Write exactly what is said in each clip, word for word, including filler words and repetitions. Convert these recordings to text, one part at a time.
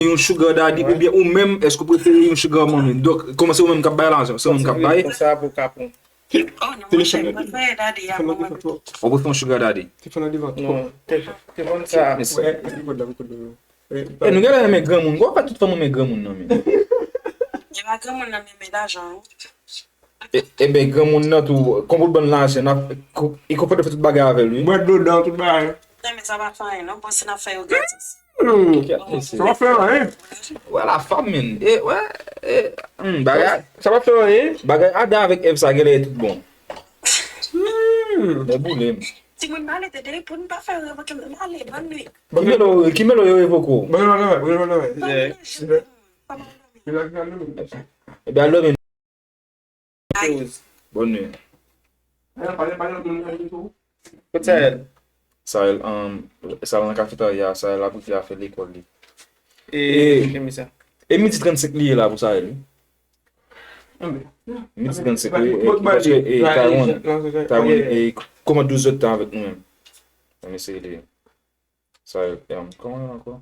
yon sugar daddy oubyen ou menm, èske ou prefere yon sugar mommy? Donk, kòman se ou menm k ap bay lajan, se ou menm k ap bay? Konsa pou kapon. Oh non, mon chè, mwen prefere daddy a pou mwen. Ou prefere yon sugar daddy? Te fè nan devan twòp. Non, te te konn sa. E nou genlè renmen granmoun, ou pa tout fanm renmen granmoun nan men. Gen pa granmoun nan menm lajan. Ebyen granmoun nan tou, konpòt ban l lajan, e konpòt fè tout bagay avè l wi. Bwè dlo dan tout bagay. Non, men sa pa fè anyen non, bon si n ap fè yo gratis. Sa pa fè anyen. Wè la fanm men. E wè, e hmm, bagay Sa pa fè anyen. Bagay Adan avèk Èv sa genlè tout bon. Mwen boule m. Timoun pale tete pou n pa fè revoke m ale, bonn nwit. Ki melo, ki melo yo revoke w? Bon, bon, bon, bon, bon. Kòman w Ebyen al dòmi. Bonn nwit. Kot Sahel? Sahel, um, Sahel nan kafeterya, Sahel ap rive a fè lekòl li. E Kemisa. E midi trannsenk li ye la pou Sahel wi. Midi trannsenk wi, paske e Taiwan, Taiwan e kòman douz èdtan avèk nou menm. Ann eseye li. Sahel, um, kòman l ankò?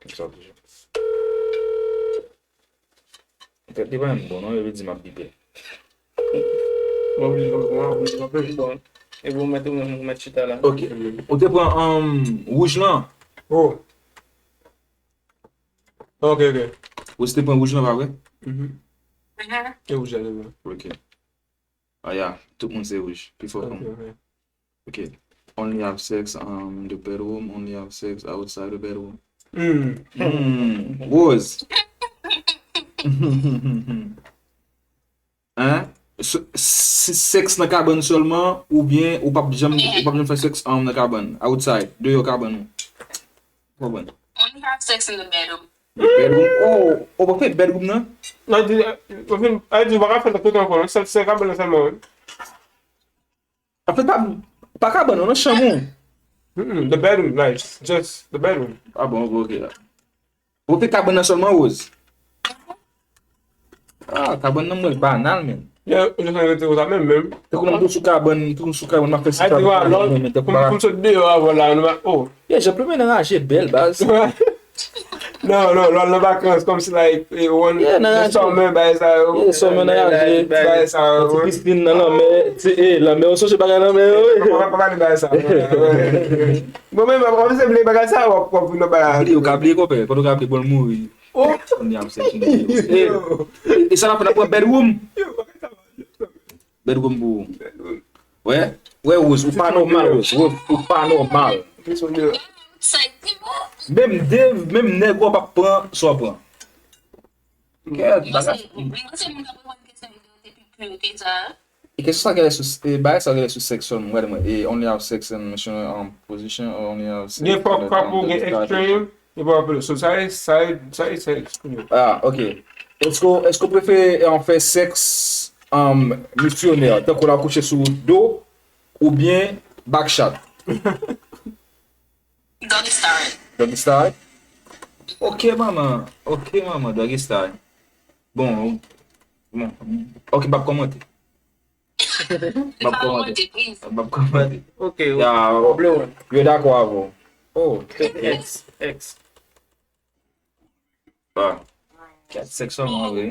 Kemisa toujou. Tèt li pa menm bon non, yo vle di m ap bipe. Bon, e bon mèt ou menm ou mèt chita la. Ok. Ou te pran um, wouj lan? Oh. Ok, ok. Ou se te pran wouj lan pa vre? E wouj la devan. Ok. Aya, tout moun se wouj. Pifò fanm. Ok. Only have sex um, the bedroom, only have sex outside the bedroom. Hmm. Rose. Hein? Sèks nan kabann sèlman oubyen ou p ap janm ou p ap janm fè sèks um, nan kabann, outside, deyò kabann ou? Ou konprann? Only have sex in the bedroom. Bedroom? Oh, ou pa fè bedroom nan? Nan di, ou fin, a di ou pa ka fè nan kote ankò, se se kabann nan sèlman. An fèt pa pa kabann ou nan chanm ou. Mm-mm, the bedroom, like, just the bedroom. Ah bon, ok, ok la. Ou fè kabann nan sèlman Rose? Ah, kabann nan mwen banal men. Yeah, ou just rete konsa menm menm. Tankou nan sou kabann, tankou sou kabann, m ap fè sou kabann. Pou m sot deyò avan la, nou pa, oh. Yeah, Jean Plumen anraje bèl baz. Non, non, lò nan vakans, kòmsi like, e, one, Yeah, nan raje. Summer, bagay sa yo. Yeah, summer nan raje. Bagay sa yo. Ti piscine nan lanmè, ti, e, lanmè, ou sonje bagay lanmè yo, wi. Pa pale bagay sa yo. Bon, men, w ap se vle bagay sa yo, w ap, w ap vin nan bagay. Bliye, ou ka bliye, konpè, pandan ou ka bliye, bon, l mouri. Oh! Ni ap se fini. E, e sa n ap fè, n ap pran bedroom? Bedroom pou ou. Wè, wè, Rose, ou pa nòmal, Rose. Rose, ou pa nòmal. Menm Dave, menm nèg ou p ap pran, sa w pran. Kèt, bagay. Mwen se moun k ap reponn kesyon yo te pi pure ke sa. E kesyon sa genlè sou, e bagay sa genlè sou sèks sèlman, gade mwen. E only have sex in mission um, position, or only have sex. Gen pop couple, gen extreme, gen pop couple. So, sa e, sa e, sa e sèks pou yo. Ah, ok. Èske, èske ou prefere an fè sèks um, misyonè, tankou l ap kouche sou do, oubyen back shot? Doggy style. Doggy style? Ok, manman. Ok, manman, doggy style. Bon, bon. Ok, m ap kòmante. M ap kòmante. M ap kòmante. Ok, Ya, ou ble wè. Yo dakò avè w. Oh, Ex, ex. Ah. Kèt sèks sèlman vre.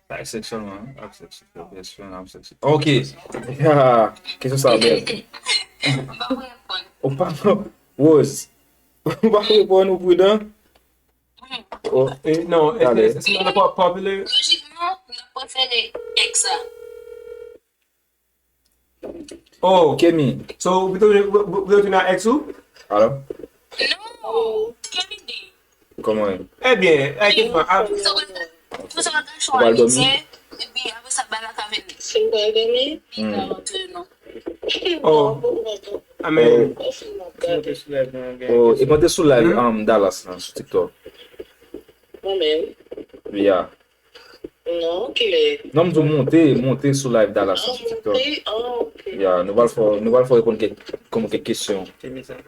Kèt sèks sèlman. Ap sèks. Best friend, ap sèks. Ok. Ya. Kesyon sa bèl. Ou pa Rose. Ou pa reponn, ou pridan. Oh, E, non, Gade. Eske se nan pop popular? Lojikman, m ap prefere ex la. Oh, Kemi. So, ou pito ou pito tounen ak ex ou? Alò? Non, Kemi di. Kòman? Ebyen, like, if I, Pou sa w al gache w amitiye, epi apre sa, bay la ka vin. Si m pral dòmi? Li ka antre non. Oh, I mean, Oh, e mwen te sou live um, Dallas lan, sou TikTok. Mwen menm? Ya. Non, kilè? Non, m di w monte, monte sou live Dallas lan, sou TikTok. Monte? Oh, ok. Ya, nou pral fè, nou pral fè reponn kèk, kòman kèk kesyon. Kemi sa.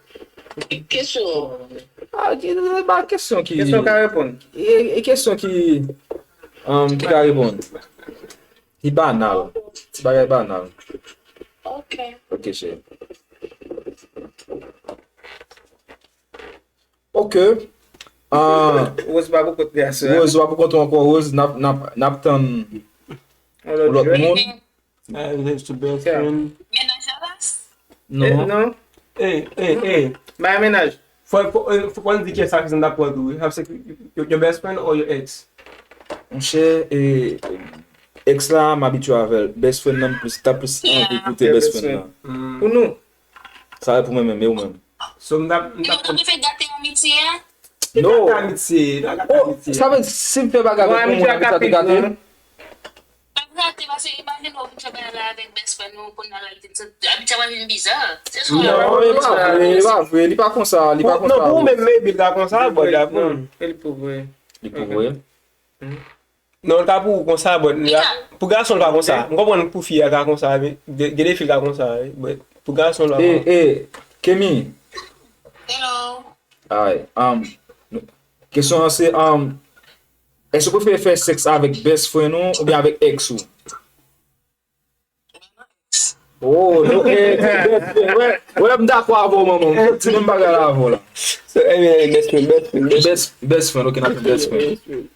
Kesyon. Ah, ki, se pa kesyon ki. Kesyon ka reponn. E, e kesyon ki, um, ki ka reponn. Ki banal. Ti bagay banal. Ok. Ok, cheri. Ok. Ah, Rose pa pou kont gason. Rose, w ap kontre ankò, Rose, n ap, n ap, n ap tann yon lòt moun. Ah, there's the best friend. Mennaj la ras. Eh, Non. Non. Hey, hey, hey. Bay mennaj. Fò, fò, eh, fò, fò n di ki sa ki t ap pran tou, wi. Have sex with your best friend or your ex? Monchè, e, ex la, m abitye avè l. Best friend nan, m plis, ta plis anvi koute Yeah, best best friend friend. Nan. Mm. Pou nou. Sa e pou mwen menm, e ou menm? So, m t ap, m t Nou ap ta prefere gate anmitye a. Yo, No. Gate amitye. Yo, Gate Oh, amitye. sa vle di, si m fè bagay Bon, avèk yon moun, amitye a abitye a te kapit, gate? Non. Pa gate, paske imajine w vin fè bagay la avèk best friend ou, kounye a la, li te abitye a vin biza. Se sa. Non, li pa vre, li pa vre, li pa konsa, li pa Pou- Non, pou ou konsa. Menm, maybe, l ka konsa, but la pou. Non, e li pou vre. Li pou vre. Non, l ka pou ou konsa, but la, pou gason, l ka konsa. M konprann pou fi a, l ka konsa, men gen gen de fi, l ka konsa, wi, but pou gason, l pa E, konsa. E, Kemi, Hello. ay, um, kesyon an se, um, èske w prefere fè sèks avèk best friend ou oubyen avèk ex ou? Oh, no, eh, best friend, wè, wè, m dakò avè w, manman. M di menm bagay la avè w la. So, eh, best friend, best friend, best Best, best friend, ok, n ap fè best friend.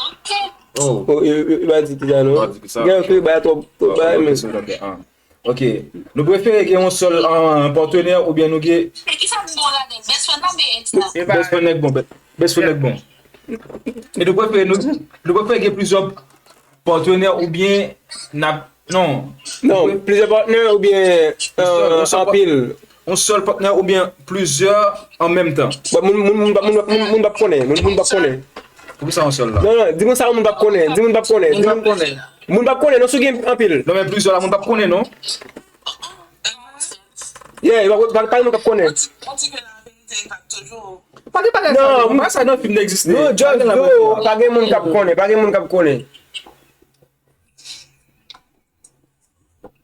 Ok. Oh, Oh, yo, yo, yo pa di ki sa, non? Pa di ki sa. Gen anpil bagay twòp, twòp bagay, Ok, men. so, ok, ah. Ok. Nou prefere gen yon sèl, ah, patnè oubyen nou gen E ki sa k bon ladan? Best friend nan oubyen ex la? E pa best friend nèg bon, be- best friend nèg bon. E nou prefere, nou, nou prefere gen plizyè patnè oubyen n ap, non. Non, plizyè patnè oubyen Yon sèl, euh, yon sèl pa- anpil. Yon sèl patnè oubyen plizyè an menm tan. Bon, moun, moun, moun, moun, moun, moun p ap konnen, moun, moun p ap konnen. Poukisa yon sèl la? Non, non, di moun sa, moun p ap konnen, di moun p ap konnen. Moun Di pa moun, konnen. Moun p ap konnen, non, si w gen anpil. Non, men plizyè la, moun p ap konnen, non? Yeah, pa, pa, pa gen moun k ap konnen. On ti ke la verite e pa toujou. Pa gen bagay Non, sa, m- pa sa nan fim nan egziste. No, just do, pa gen moun k ap konnen, pa gen moun k ap konnen.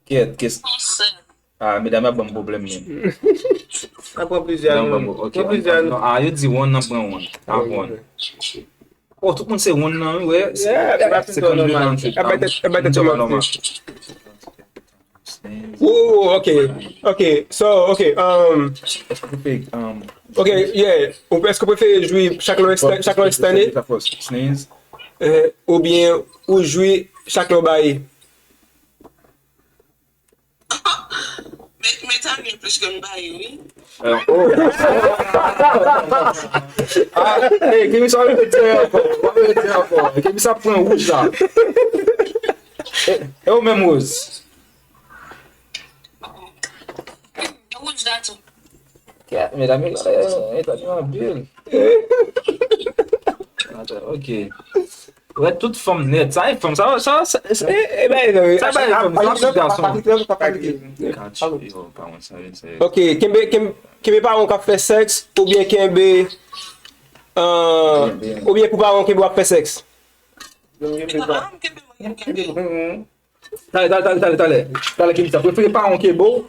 Kèt, kèt. Konsèy. Ah, medam ap ban m pwoblèm, men. Sa pran plizyè Medam ban moun. m, ok. Pran plizyè moun. Non, ah, yo di one nan pran one. Ah, one. Oh, tout moun se one nan, wi, wè. Yeah, Se pa fin konn normal. nan trip. Abate, abate Sa pa tèlman nòmal. Oh, ok, ok, so, ok, um, Èske w prefere, um, ok, yeah, ou, èske w prefere jwi chak lè w extend, chak lè w extended, Sneeze. eh, oubyen ou jwi chak lè w baye? Men, men tanyen plis ke m baye, wi. Ah, hey, Kemi sa repete ankò. Repete ankò. Kemi sa pran wouj la. E, e ou menm, Rose? Wouj la tou. Kèt, medam, e, e, e, e, anpil. Ok. Wè, tout fanm nèt. Sa e fanm, sa, sa, sa, sa, E, e, ba, e, sa ba e fanm, sa tout gason. pa kite, pa kite. Kach, yo, pa wè sa, sa. Ok, kenbe, kenbe, kenbe paran w k ap fè sèks, oubyen kenbe, euh, oubyen pou paran w kenbe w ap fè sèks? Yo, yo, yo, yo. Talè, talè, talè, talè, talè. Talè, Kemi sa prefere paran w kenbe w.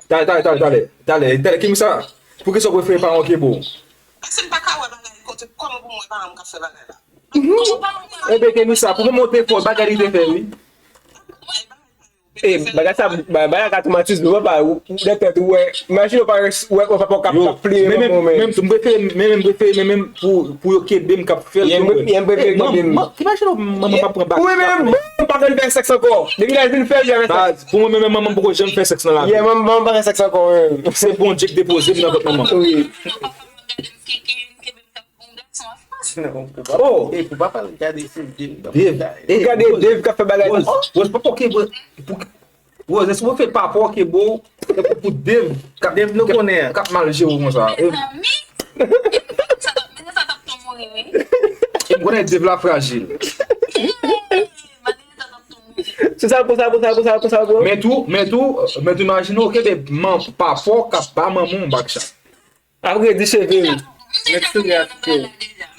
Talè, talè, talè, talè. Talè, talè, Kemi sa. Poukisa w prefere paran w kenbe w? Paske m pa ka wè bagay kote, kòman pou mwen pa wè m ka fè bagay la. Ebe, Kemi sa, pou mwen montre fò bagay li te fè, wi. E, bagay sa, ba- bagay ka twomatize nou, papa, ou, ou nan tèt ou, wè, imajine w pa res- wè, wè papa w k ap, k ap pliye Men, men, manman w, men. men, tou, m prefere, men, men, m prefere, men, men, pou, pou yo kenbe m k ap fè l. Yeah, m pre- yeah, m prefere Hey, manman, kenbe m. man, imajine w, manman pa pran bak. Wi, men, m pa konn fè sèks ankò. Depi lè l vin fè l, l fè sèks. Baz, pou mwen, men, men, manman m poko janm fè sèks nan lavi. Yeah, manman, manman pa fè sèks ankò, men. Se Bondye k depoze m nan vant manman. Wi. Oh, e pou papa l gade se Dave. Dave. Gade Dave k ap fè bagay. Rose, Rose, pa poko, pou, Rose, èske w fè pa poko, pou Dave k ap, Dave nou konnen an. K ap mal jere w konsa. E, e m konnen Dave la frajil. Se sa, pou sa, pou sa, pou sa, pou sa, pou. Men tou, men tou, men tou, imajine w, ok, men, man, papa w k ap ba manman w bak sa. Ap redi cheve l. Met soulye a sou pye w.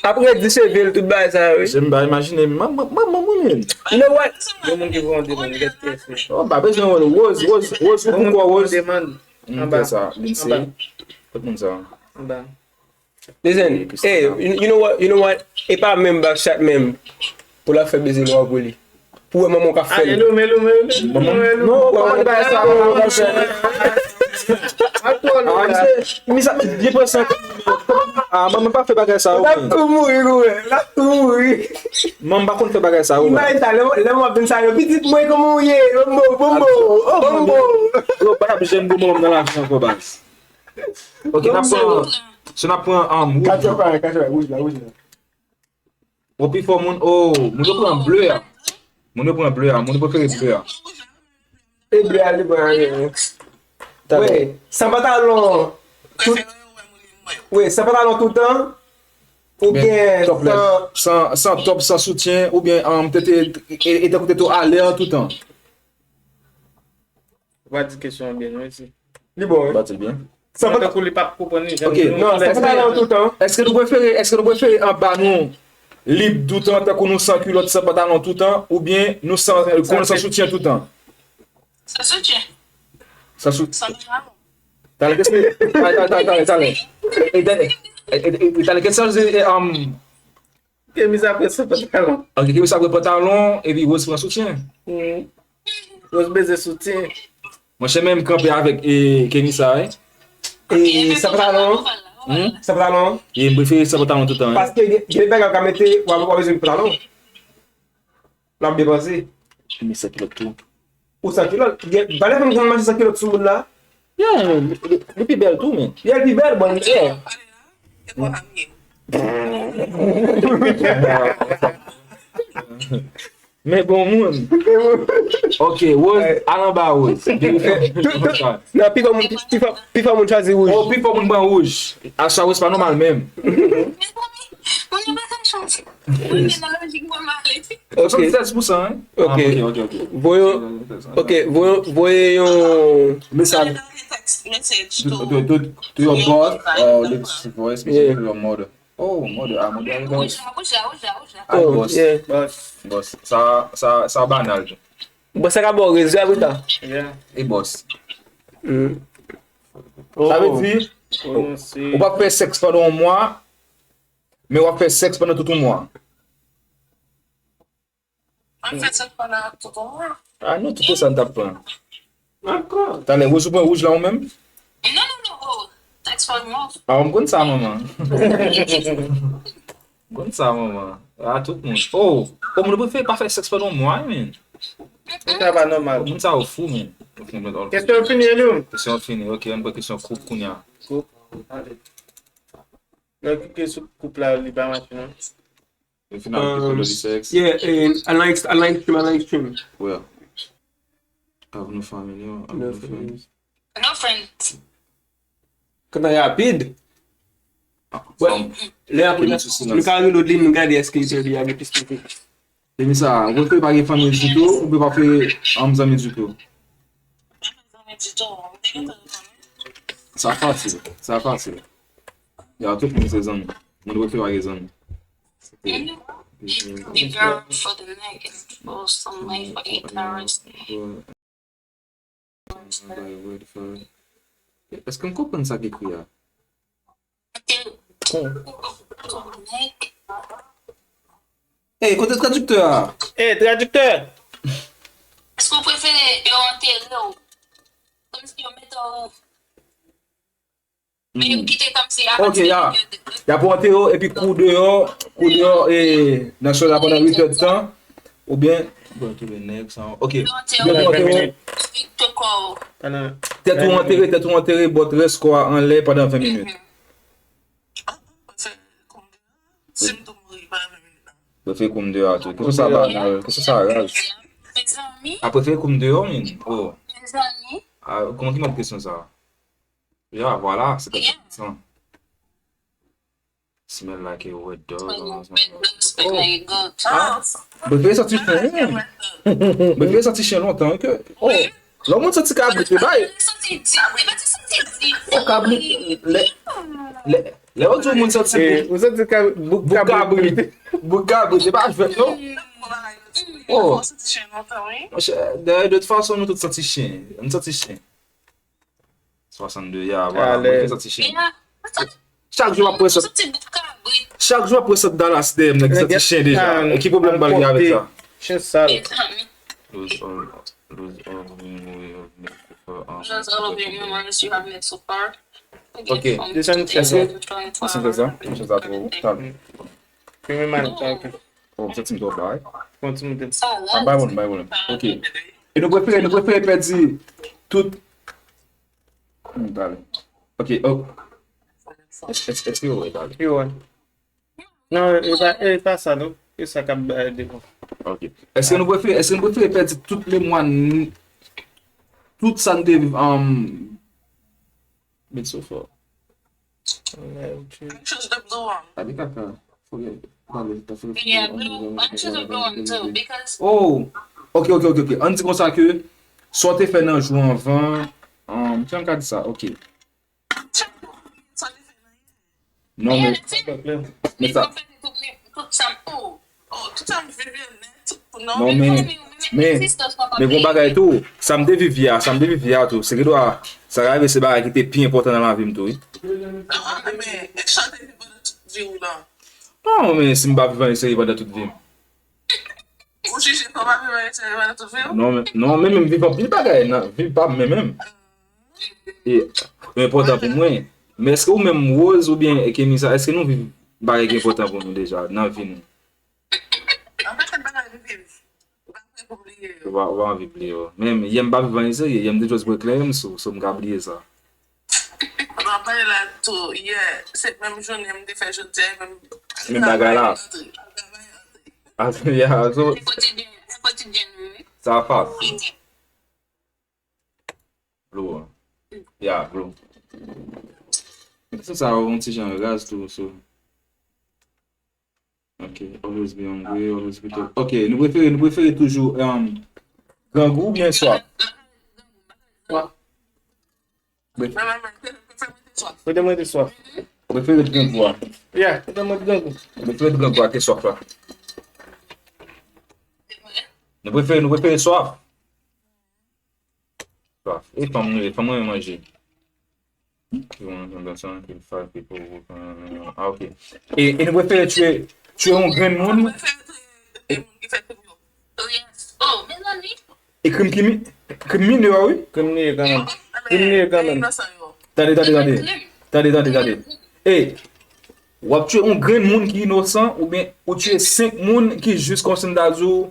Ap redi cheve l, tout bagay sa yo, wi. Se m pa imajine, manman, manman mwen menm. You know what? Yon moun ki voye yon demann, gèt kiyès li. Oh, pa bezwen wè Rose, Rose, Rose, ou pou kò Rose. Demann. M Anba. Fè sa, Lindsay. Anba. Tout moun sa. Anba. Listen, hey, you, you know what, you know what? E pa menm bak chat menm pou l ap fè beze lwa pou li. Pou wè manman w k ap fè Ah, li. Elou, Elou, Elou. Non, pa wè bagay sa. Atò nou la. Misye, misye ap met vye pran san. Ah, manman pa fè bagay sa yo, man. L ap tou mouri, kou wè. L ap tou mouri. Manman pa konn fè bagay sa yo, man. Imajine sa, lè, lè m ap vin sa yo, pitit mwen, kòman w ye? Bonbo, bonbo, oh, bonbo. Yo, pa t ap janm bon manman nan lavi ankò, baz. Ok, n ap pran, so n ap pran, um, wouj. Kachè pa, kachè pa, wouj la, wouj la. Bon, pifò moun, oh, moun yo pran ble a. Moun yo pran ble a, moun yo prefere ble a. E ble a, li pran, eh, wi, san pantalon, tout, wi, san pantalon toutan, oubyen topless, san, san, san top, san soutyen, oubyen, um, tete, e, e, e tankou tete w alè toutan. Ou pa di kesyon an byen, non, isi. Li bon, wi. Ou pa di l byen. Sa pa tankou li p ap konprann li, jan li di. Ok. Non, sa pa nan tout tan. Èske nou prefere, èske nou prefere anba nou lib toutan, tankou nou san kilòt, san pantalon toutan, oubyen nou san, kòm san soutyen toutan? San soutyen. San sou-, san pantalon. Talè, kèske, talè, talè, talè, talè. E, e, talè, kèske, e, um, Kemis apre san pantalon. Ok, Kemis apre pantalon, epi Rose pran soutyen. Hmm. Rose bezwen soutyen. Monchè, men m kanpe avèk, e, Kenisa, wi. E, san pantalon? Hmm? San pantalon? E, m prefere san pantalon toutan, wi. Paske gen, gen bagay w ka mete, w ap, w ap bezwen pantalon. L ap depanse. Li san kilòt tou. Ou san kilòt? Gen, valè fanm ki konn mache san kilòt sou moun la? Yeah, li, li, li pi bèl tou, men. Yeah, li pi bèl, bon, yeah. Men bon moun. Ok, Rose, al anba Rose. Gen yon fè. Nan, pi fò moun, pi, pi fò, pi fò moun chwazi wouj. Oh, pi fò moun pran wouj. Aswè Rose pa nòmal menm. Mwen pa ka chwazi. Mwen gen nan lojik mwen m ale. Ok. Sèt pou san, hein? Ok. Ah, ok, ok, ok. Voye, ok, voye, voye yon mesaj. Text message to, to, to, to your boss or this voice message to your mother. Oh, mother, ah, mother, ah, boss. Wouj la, wouj la, wouj la. Ah, boss. Yeah. Boss. Boss. Sa, sa, sa banal tou. Boss sa ka ba w rezon apre sa. Yeah. E boss. Mm. Sa vle di, ou p ap fè sèks pandan yon mwa, men w ap fè sèks pandan tout yon mwa. An fè sèks pandan tout yon mwa. Ah non, tout sa n t ap pran. Ankò. Talè, Rose, ou pran wouj la ou menm? Non, non, non, oh, sèks pandan yon mwa. Ah, m konn sa, manman. M konn sa, manman. Ah, tout moun. Oh, oh, moun prefere pa fè sèks pandan yon mwa, men. Sa pa nòmal. Moun sa yo fou, men. Kesyon fini, Elio? Kesyon fini. Ok, ann pran kesyon koup kounye a. Koup. Ale. Nan ki kesyon koup la, li pa mache, non? Yo fin al kesyon de sex. Yeah, eh, al nan ex-, al nan extreme, al nan extreme. Where? Have no family, have no friends. No friends. Kanta rapid. Lè apre, nou ka reload li, nou gade èske li te li ap plis piti. Epi sa, ou prefere pa gen fanmi ditou, oubyen pa prefere, um, zanmi ditou? Sa fasil, sa fasil. Ya, tout moun se zanmi. Moun prefere pa gen zanmi. And the girl for the neck and for some life for eight hours. Èske m konprann sa k ekri a? Hey, kote tradiktè a? Hey, tradiktè! Èske w prefere yo antere w? Kòmsi yo mete w Men yo kite kòmsi avan. Ok, ya. Y ap antere w, epi kou deyò, kou deyò, e, nan syèl la pandan uit èdtan, oubyen, bon, tou le nèg sa, ok. Yo antere w. Tèt ou antere, tèt ou antere, bòt rès kò a anlè pandan ven minit. Yo fè koum deyò a tou. Kesyon sa banal, kesyon sa raz. Apre fè koum deyò, men. Oh. Ah, kòman ki mòd kesyon sa? Ya, vwala, se te sa. Smell like a wet dog. Oh. Ah, bebe santi chen, wi. Bebe santi chen lontan, wi, ke, oh, lè moun santi kabrit, li bay. Oh, kabrit, lè, lè, lè yo di moun santi bouk, bouk kabrit, bouk kabrit, se pa jwèt, non. Oh. Monchè, de, de tout fason, nou tout santi chen. Nou santi chen. Swasannde, ya, vwala, mwen te santi chen. Chak jou m ap pran sòt. Chak jou m ap pran sòt Dallas dèyè m, nèg santi chen deja. E ki pwoblèm m pral gen avèk sa? Chen sal. Lose all, lose all, Just all of your memories you have made so far. Ok. Desann Thank you chèz la. for trying Desann chèz la. Chèz la twò wo. Talè. Premye manèj la, ok. Oh, m santi m twò ba. Kontinye. So Ah, bay bon, bay bon. Ok. E nou prefere, nou prefere pèdi tout. Hmm, talè. Ok, oh. Èske èske yo wè talè? Yo wè. Non, e pa, e pa sa, non. E sa k ap bay devan. Ok. Èske nou prefere, èske nou prefere pèdi tout memwa n- tout sa n te viv um, met so fò. Make sure the blue one. Talè kaka. Fòk talè ta fè Yeah, blue. Make sure the blue one too, because Oh, ok, ok, ok, ok. Ann di konsa ke sa w te fè nan jou anvan, um, jan m ka di sa, ok. sa li fè nan Non, men, Klè. men sa, Tout sa m oh, oh, tout sa m viv yo nèt. Non, men, men, men gon bagay tou, sa m te viv yè a, sa m te viv yè a tou, se ki dwa, sa ka rive se bagay ki te pi enpòtan nan lavi m tou, wi. Ah, men, e sa te viv pandan tout vi w lan. Non, men si m pa viv anyen serye pandan tout vi m. Ou jije fò pa viv anyen serye pandan tout vi w? Non, men, non, men menm viv anpil bagay nan vi pa m, men menm. E, e enpòtan pou mwen. Men èske ou menm Rose oubyen Kenisa, èske nou viv bagay ki enpòtan pou nou deja nan vi nou? An pakèt bagay m viv. Ou pa prè pou bliye yo. Ou pa, ou pa anvi bliye yo. Men yè m pa viv anyen serye, yè m te just bwè kleren m sou, so m ka bliye sa. Pandan w ap pale la tou, yè, se menm jounen m te fè jodi a, menm Menm bagay la. Travay antre. Ah, yeah, so, Se kotidyen, se kotidyen nou, wi. Sa fas. Blue. Yeah, blue. Se sa yon ti jan raz tou, so. Ok, always be hungry, always be thirsty. Ok, nou prefere, nou prefere toujou um, grangou oubyen swaf? Swaf. Mwen, mwen, mwen, mwen, mwen, mwen, mwen, Kote mwen te swaf? Prefere grangou a. Yeah, kote mwen te grangou? Prefere grangou a ke swaf la. Nou prefere, nou prefere swaf. Swaf. E fanm nou ye, fanm mwen manje. Ki yon yon gason ki fè ki pou ah, ok. E, e nou prefere tye, tye yon grenn moun. prefere touye moun ki fè krim yo. Oh, yes. Oh, mezanmi. E krim ki mi, krim minè, wi. Krim li ye kanmenm. Krim li ye kanmenm. Inosan yo. Tande, tande, tande. Tande, tande, tande. E, w ap tye yon grenn moun ki inosan, oubyen ou tye senk moun ki jis kòmsi m ta di w,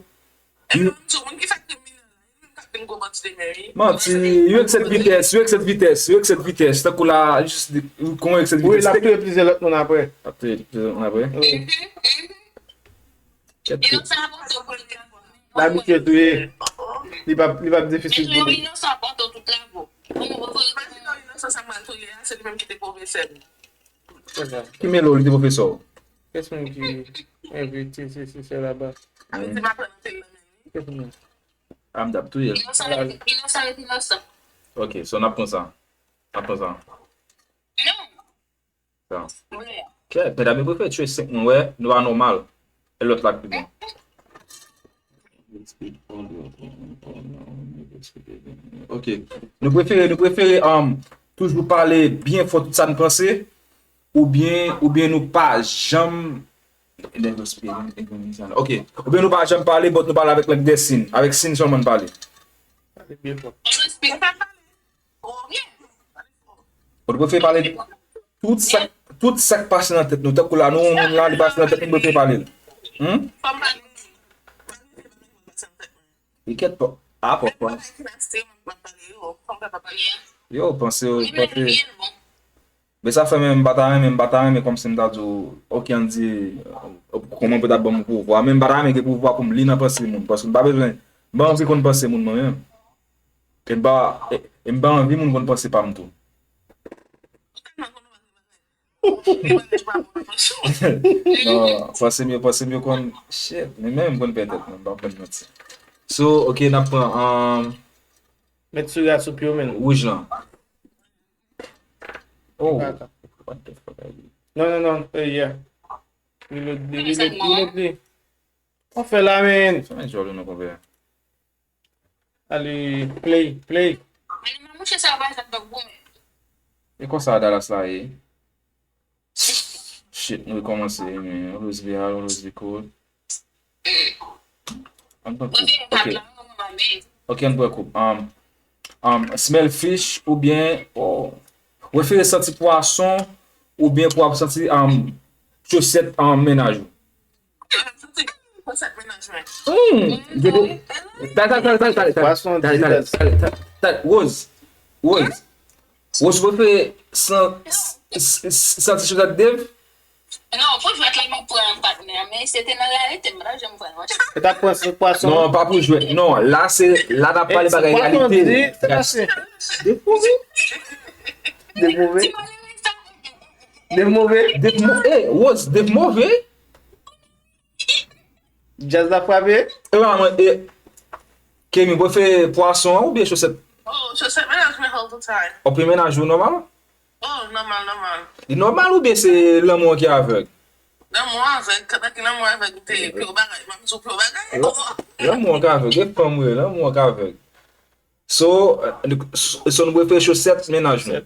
E menm tou, moun ki fè krim minè la, li menm k ap vin gwo bandi demen, wi. Manti, yo eksè de vitès, yo eksè de vitès, yo eksè de vitès. Tankou la, jis di, kon yo eksè de Wi, l ap vitès. touye plizyè lòt moun apre. Ap touye plizyè moun apre. Wi. Kèt tou. Inosan avanse pou li. L abitye touye. Li p ap, li p ap difisil pou li. Inosan avanse tout lavi w. Bon, bon, bon. Inosan sa mal touye a, se li menm ki te pwofesè m. Ki melo li te pwofesè w? Kès moun ki envite se se se laba? Li di m aprann anpil nan men li. Kès moun? A m t ap touye l. Inosan rete inosan. Rete inosan. Ok, so n ap pran sa. N ap pran sa. Non. Sa. Vre. Kè, medam yo prefere tye senk moun, wè, nou pa nòmal. E lòt la ki bon. Ok. Nou prefere, nou prefere um, toujou pale byen fò tout sa n panse, oubyen, oubyen nou pa janm. Ok. Oubyen nou pa janm pale, but nou pale avèk lang dè sin. Avèk sin sèlman n pale. Pale byen fò. Respect. Ou byen. Ou te prefere pale tout sa, tout sa k pase nan tèt nou. Tankou la, nou, yon moun la, li pase nan tèt nou, prefere pale l. Hmm? Fò m pale. Li kèt pa. A, pòpwa. Yo, panse, panse. Men sa fè menm m pa ta renmen, m pa ta renmen kòmsi m ta di w, ok, ann di, kòman pou ta ban m pouvwa. Men m pa ta renmen gen pouvwa pou m li nan panse moun. Paske m pa bezwen, m pa anvi konn panse moun mwen menm. E m pa, e, e m pa anvi moun konn panse pa m tou. Non, panse m yo, panse m yo konn, shit, men menm m konn pè tèt mwen, m pa konn manti. So, ok, n ap pran, um, Met sou reyasou pye w, men. Wouj lan. Oh, Kaka. What the fuck are you? Non, non, non, eh, yeah. Reload li, reload, reload li. Ou fè la, men. Sa men jòl ou nan konpè. Ale, play, play. Men mouche sa va sa t ap goumen. E konsa Dallas la ye. Shit, nou rekòmanse, men always be high, always be cool. An pran koup. Ok. Ok, an pran koup. Um, um, smell fish oubyen, oh, ou prefere santi pwason oubyen pou ap santi, um, chosèt, um, mennaj ou? Chosèt mennaj mwen. Hmm, gade. Talè, talè, talè, talè, talè, talè, talè, talè, talè, talè, talè, talè, Rose, Rose, Rose, ou prefere san-, s-, s-, s-, santi chosèt Dave? Non, pou jwèt la, m ap pran patnè, men si se te nan reyalite, m pa t ap janm pran l. Ou t ap pran sou pwason? Non, pa pou jwèt. Non, la, se, la, n ap pale bagay reyalite. Dave move? Dave move? Dave mo-, eh, Rose, Dave move? Djaz la frape? E pa mwen, e, Kemi, ou prefere pwason an oubyen chosèt? Oh, chosèt mennaj mwen all the time. Ou prefere mennaj ou nòmal? Oh, nòmal, nòmal. Li nòmal oubyen se lanmou an ki avèg? Lanmou an avèg, kantan ki lanmou an avèg, ou te pi w bagay, m ap di w pi w bagay. Lanmou an ki avèg, e fanm ou ye, lanmou an ki avèg. So, eh, so nou prefere chosèt mennaj nou.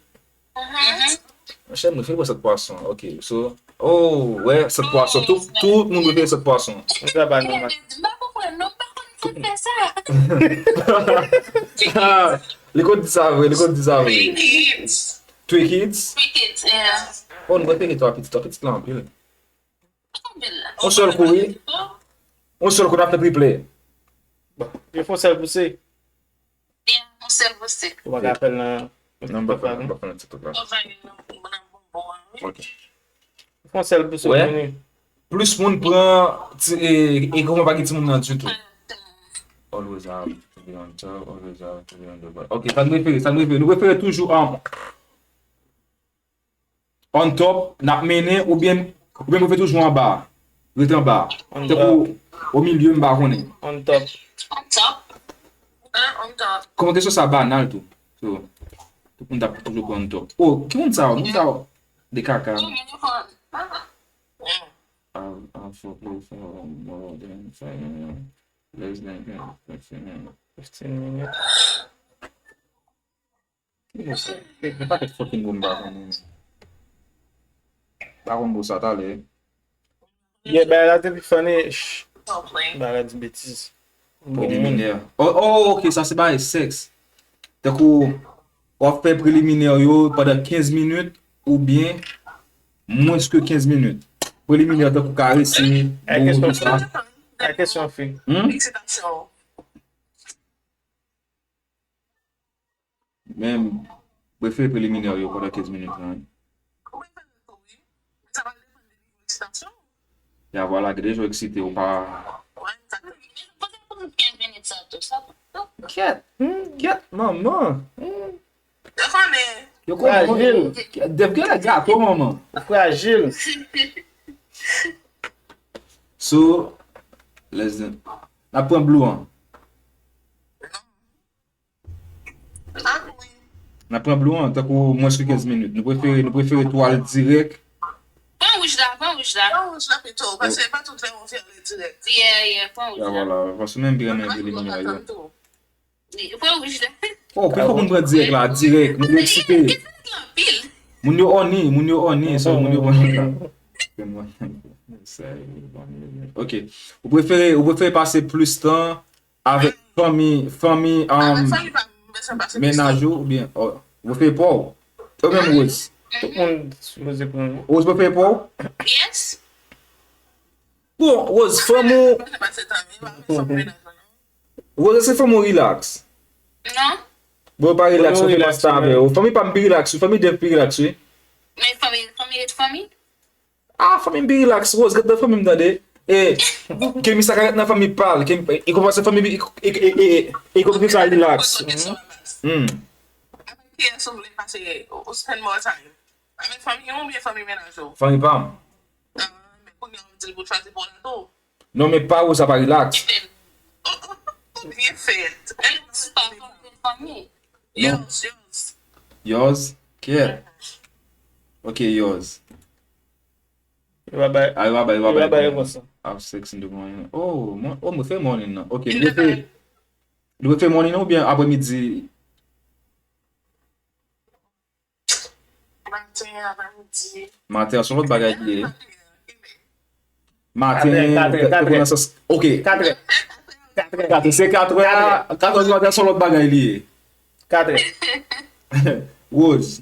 Monchè, m prefere pran sèt pwason. Ok, so, oh, wè, sèt pwason. Tout, tout moun prefere sèt pwason. Mwen travay nòmal. M pa konprann, non, m pa konn sa fè sa. Li konn di sa vre, li konn di sa vre. Three kids. Three kids? Three kids, yeah. Oh, nou prefere twa pitit, twa pitit la anpil. Yon sèl kou, wi. Yon sèl kou, n ap fè triple. Bon, yo fè yon sèl pouse. Yeah, yon sèl pouse. Ou pa ka fè l nan... Non, m pa fè, m pa fè nan TikTok la. Ok. Fè yon sèl pouse, vini. Plis moun pran ti, e, e kòman pa gen timoun nan ditou. Always have to be on top, always have to be on the ball. Ok, sa n prefere, sa n prefere. Nou prefere toujou an on top, n ap mennen, oubyen, oubyen mwen fè toujou anba, ret anba. On top. Tankou, o milye, m pa konnen. On top. On top. Hein, on top. Kòman kesyon sa banal tou. So, tout moun t ap toujou pran on top. Oh, ki moun sa yo? Moun sa yo de kaka. Tout moun yo pran. Ah, ah, fuck, we found more than five minutes. Less than fifteen minutes. Fifteen minutes. Ki moun sa? Gen pakèt fucking moun m pa konnen. Pa konn pou sa talè. Yeah, bagay la te pi funny. Shh. Bagay la di betiz. Preliminè. Oh, oh, ok, sa se bagay sèks. Tankou, w ap fè preliminè yo pandan kenz minit oubyen mwens ke kenz minit. Preliminè tankou karese, bout, tout sa. A kesyon fi. Hmm? Men, m prefere preliminè yo pandan kenz minit lan, wi. Ya, vwala, gen de jan w eksite, ou pa... Kèt, kèt, manman. Yo konnen. Yo konnen. Frajil. Dev gen lè gato, manman. Frajil. So, listen. N ap pran blue an. N ap pran blue an, tankou mwens ke kenz minit. Nou prefere, nou prefere tou al dirèk. Pran wouj la, pran wouj la. Pran wouj la pito, paske pa tout lè moun fè ale dirèk. Yeah, yeah, pran wouj la. Ya, vwala, paske menm pi renmen preliminè yo. Pran wouj la. Oh, pi fò moun pran dirèk la, dirèk. Moun yo eksite. Moun yo on ni, moun yo on ni, so moun yo pran la. Ok. Ou prefere, ou prefere pase plis tan avèk fanmi, fanmi, um, mennaj ou, oubyen, oh, ou prefere pa w? Ou menm, Rose? Tout moun sipoze pran. Rose prefere pa w? Yes. Bon, Rose, fanm ou... Rose, se fanm ou rilaks? Non. Bon, pa rilaks, ou te pa sta avè w. Fanmi pa m pi rilaks, wi. Fanmi Dev pi rilaks, wi. Men fanmi, fanmi ret fanmi. Ah, fanmi m pi rilaks, Rose, ret nan fanmi m, tande. E, Kemi sa ka ret nan fanmi pa l. Kemi, e konsa fanmi, e, e, e, e, e konsa rilaks. Hmm. Avèk kiyès ou vle pase, ou spend more time? Avèk fanmi w oubyen fanmi mennaj ou? Fanmi pa m. Ah, men kounye a w ap di l pou l chwazi pou w la tou. Non, men pa Rose sa pa rilaks. Byen fèt. Byen fèt. Fanmi. Yours, yours. Yours? Kèt. Ok, yours. Yo pa bay, ah, yo pa bay, yo pa bay repons lan. Have sex in the morning. Oh, mwen, oh, mwen fè morning nan. Ok, nou fè, nou fè morning nan oubyen aprè midi? Maten, aprè midi. Maten an se yon lòt bagay li ye. Maten, katrè, katrè, katrè. Ok. Katrè. Katrè. Katrè, se katrè a, katrè di maten an se yon lòt bagay li ye. Katrè. Rose.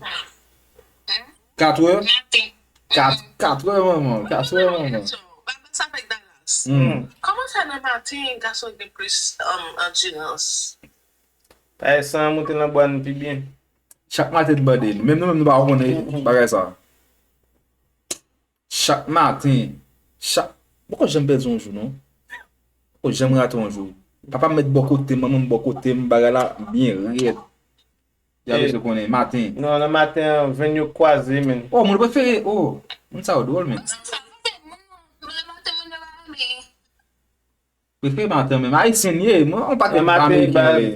Katrè? Maten. Kat, katrè, manman. Katrè, manman. Baba sa fèk Dallas. Hmm. Kòman fè nan maten gason gen plis um, andirans? Ay, san moute nan bwa n pi byen. Chak maten te bande. Menm nou menm nou pa konnen bagay sa. Chak maten. Chak. Poko janm pèdi yon jou, non. Poko janm rate yon jou. Papa m met bò kote m, manman m bò kote m, bagay la byen rèd. Ya Eh. Bezwen konnen, maten. Non, nan maten an, venn yo kwaze, men. Oh, moun prefere, oh. Moun sa yo dwòl, men. Sa fè moun nan le maten moun yo pa rele. Prefere maten menm. Ayisyen ye, mwen, on pa Nan maten, Ameriken ba, vre.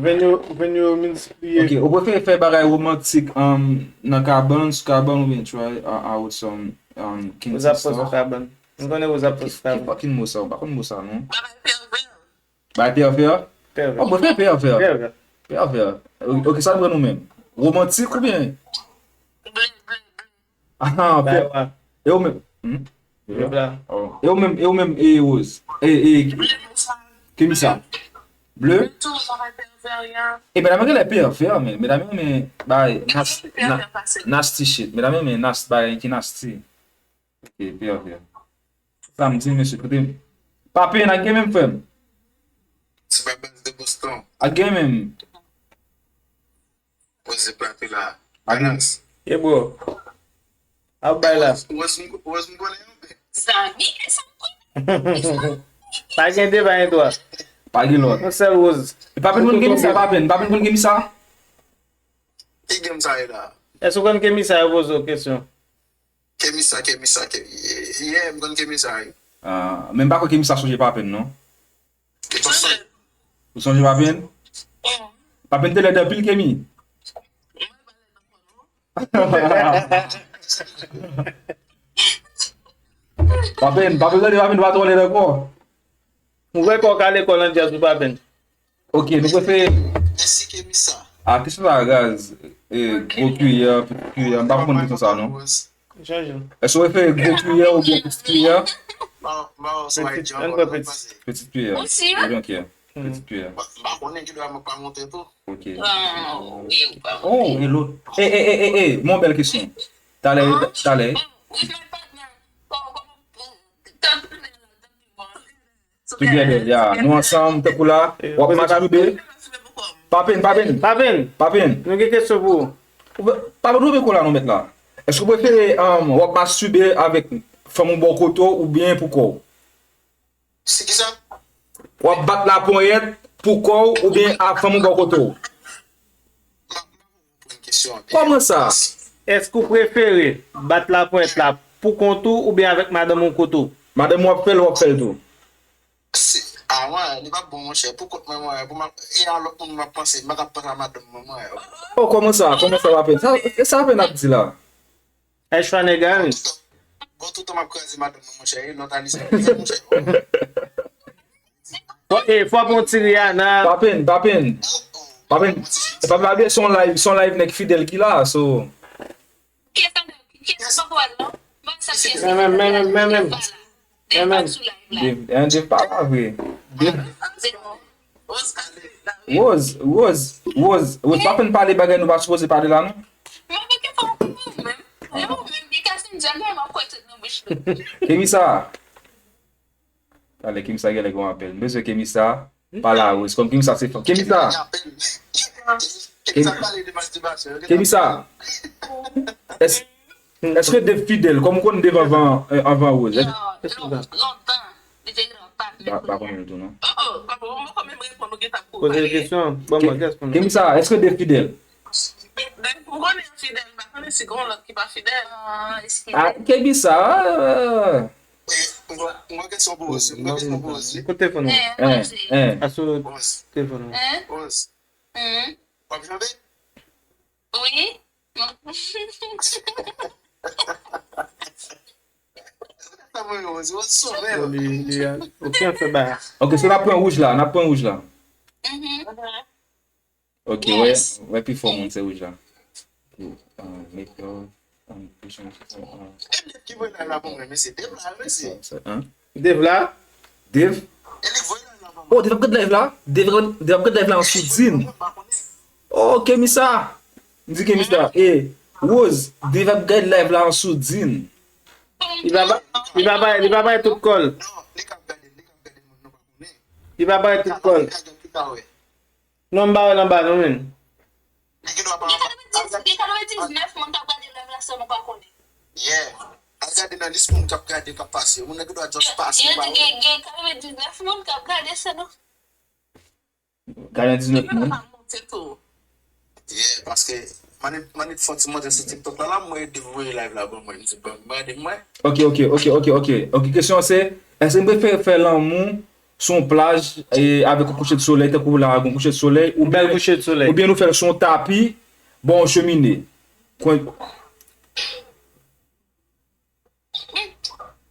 venn yo, venn yo miltipliye. Ok, ou prefere fè bagay romantik um, nan kabann, sou kabann oubyen try uh, out some um, Roza pòs stuff? Kabann. M konnen Roza pòs Ki Kabann. fucking mo sa, ou pa konn mo sa, non? Bagay pèvè. Bay pèvè? Pèvè. Oh, mwen fè pèvè. Pèvè. Pèvè. Ok, sa nou pran nou menm. Romantik oubyen? Ble, ble, ble. Ah, Bay pè- wa. E ou menm? Hmm? Vle la. Oh. E ou menm, e ou menm, e Rose? E, e, Ble, mwen sa. Kemisa? Ble? Tou bagay pèvè ya. E medam yo genlè pèvè, men medam yo renmen bay nas, Pèvè na, pase. Nasty shit. Medam yo renmen nas, bagay ki nasty. Ok, pèvè. Sa m di, mesye, kote m. Papi, n a gen menm frè m. Se pa baz de Boston. A gen menm. Mwen se plate la. A gen. Anas. Ye bro. Ap bay la. Wòz m konnen yon pe. Zami, e sa m konnen. Pa gen de, pa gen twa. Pa gen lòt. Yon sèl Rose. E pa pen konn gen misa, pa pen. Pa pen konn gen misa. Ki game sa ye la? Èske w konn Kemisa yo poze w kesyon? Kemisa, Kemisa, Kemisa. Yeah, m konn Kemisa, wi. Ah, men m pa kwè Kemisa sonje pa pen, non. Li pa sonje. Ou sonje pa pen? Pa pen te lèd anpil, Kemi. Pa pen, pa pen tande, pa pen pa twò lèd ankò. M wè kò w ka lekòl an djaz ou pa pen. Ok, nou prefere. Mèsi, Kemisa. Ah, kesyon sa raz. Eh, gwo kiyè, pitit kiyè. M pa konprann kesyon sa, non. Chanje. Èske w prefere gwo kiyè oubyen pitit kiyè? Ba, ba, se white Petit, John. an kwa petit. Pitit kiyè. Ou si? Ok, pitit kiyè. Ba, ba konnen ki dwa mwen pa monte tou. Ok. Ah, wi, ou pa. Oh, e lòt. Eh, eh, eh, eh, eh, mon bèl kesyon. Talè, talè. With my partner. Kòman, kòman, tanpri, tanpri. Together, ya. Nou ansanm, tankou la. W ap mastube. Pa pen, pa pen. Pa pen, Pa pen. Nou gen kesyon pou ou. Ou pa, pa dwe kou la nou met la. Èske w prefere um, w ap mastube avèk fanm ou bò kote w oubyen pou kò w? Se ki sa? W ap bat laponyèt pou kò w oubyen a fanm ou bò kote w? Pran kesyon an. Kòman sa? Èske ou prefere bat laponyèt la pou kont ou oubyen avèk madanm ou kote w? Madanm w ap fè l, w ap fè l tou. Se, a mwen, li pa bon, monchè. Pou kont mwen, mwen, pou m ap, e a lòt moun m ap panse, m pa t ap panse a madanm mwen, mwen. Oh, kòman sa? Kòman sa w ap fè? Sa, e sa w ap fè n ap di la? Ay, Schwarzenegger, wi. Bon, tout tan m ap kraze madanm mwen, monchè. E lòt Alice, monchè. Fò, e, fò pran ti Rihanna. Pa pen, pa pen. Pa pen. E pa pen, se yon live, se yon live nèg Fidèl ki la, so. Kiyès sa, kiyès sa, pa wè l, non? Mwen sa kiyès sa. Men, men, men, men, men, men. Dave pa sou live la. Dave, eh, Dave pa la vre. Dave, Se bon. Oscar live la. Rose, Rose, Rose, Rose, pa pen pale bagay nou pa sipoze pale la, non? Mwen pa gen fè w konprann menm. E ou menm, Mikasen Djanay, m ap kwè tout nan bouch nou. Kemisa. Talè, Kemisa genlè gon apèl. M bezwen Kemisa. Pa la, Rose. Kòm Kemisa se fanm. Kemisa. Kemisa pale de mastibasyon. Kemisa. Èske, èske Dave fidèl? Kòm ou konn Dave anvan, eh, anvan Rose. Non, non, lontan. Li te gen yon patnè. Ba, ba konnen tou, non. Oh, oh, papa, mwen pa menm reponn ou gen tan pou Poze l pale. kesyon. Bon, mwen, kèsk pou nou? Kemisa, èske Dave fidèl? Ou konnen fidèl, m pa konnen si gen yon lòt ki pa fidèl. Ah, Kemisa. Ah. Mwen, mwen kesyon pou Rose. Mwen kesyon pou Rose. Kote telefòn ou? Eh, Eh, Rose. eh. Asou Rose. Telefòn ou? Eh, Rose. hmm. W ap janbe? Wi. Sa mwen, Rose. Rose sove. Li, li, ok, an fè ba. Ok, so n ap pran wouj la, n ap pran wouj la. Mhm. Ok, wè, wè pi fò moun se wouj la. Ok, uh, make love, um, push on, uh, Ki voye la pou mwen, mesye. Dev la, mesye. so, so, hein? Dev la? Dev? E li voye la pou mwen. Oh, Dev ap gad live la? Dev, Dev ap gad live la an soudin. Mwen pa konnen. Oh, Kemisa! M di Kemisa, e, Rose, Dave ap gade live la an soudin. Li pa ba- li pa bay li pa bay tout kò l. Non, li k ap gade, li k ap gade moun nou pa konnen. Li pa bay tout kò l. Li ka gade, li ka wè. Non, m pa wè l anba non, men. Li gen dwa pa Gen katrevendiznèf moun k ap gade live la san nou pa konnen. Yeah. Al gade nan lis moun k ap gade k ap pase. Moun nan gen dwa just pase. Yo Pa di gen gen katrevendiznèf moun k ap gade san nou. Katrevendiznèf moun. Pa monte tou. Yeah, paske mwen mwen fè ti monte sou TikTok la, la mwen devoye live la ban mwen, m di ban mwen de mwen. Ok, ok, ok, ok, ok. Ok, kesyon an se, èske m prefere fè lanmou sou yon plaj e avèk yon kouche de solèy, tankou la, yon kouche de solèy, ou Bèl byen, kouche de solèy. Ou byen nou fè l sou yon tapi, bò yon chemine. Kwen,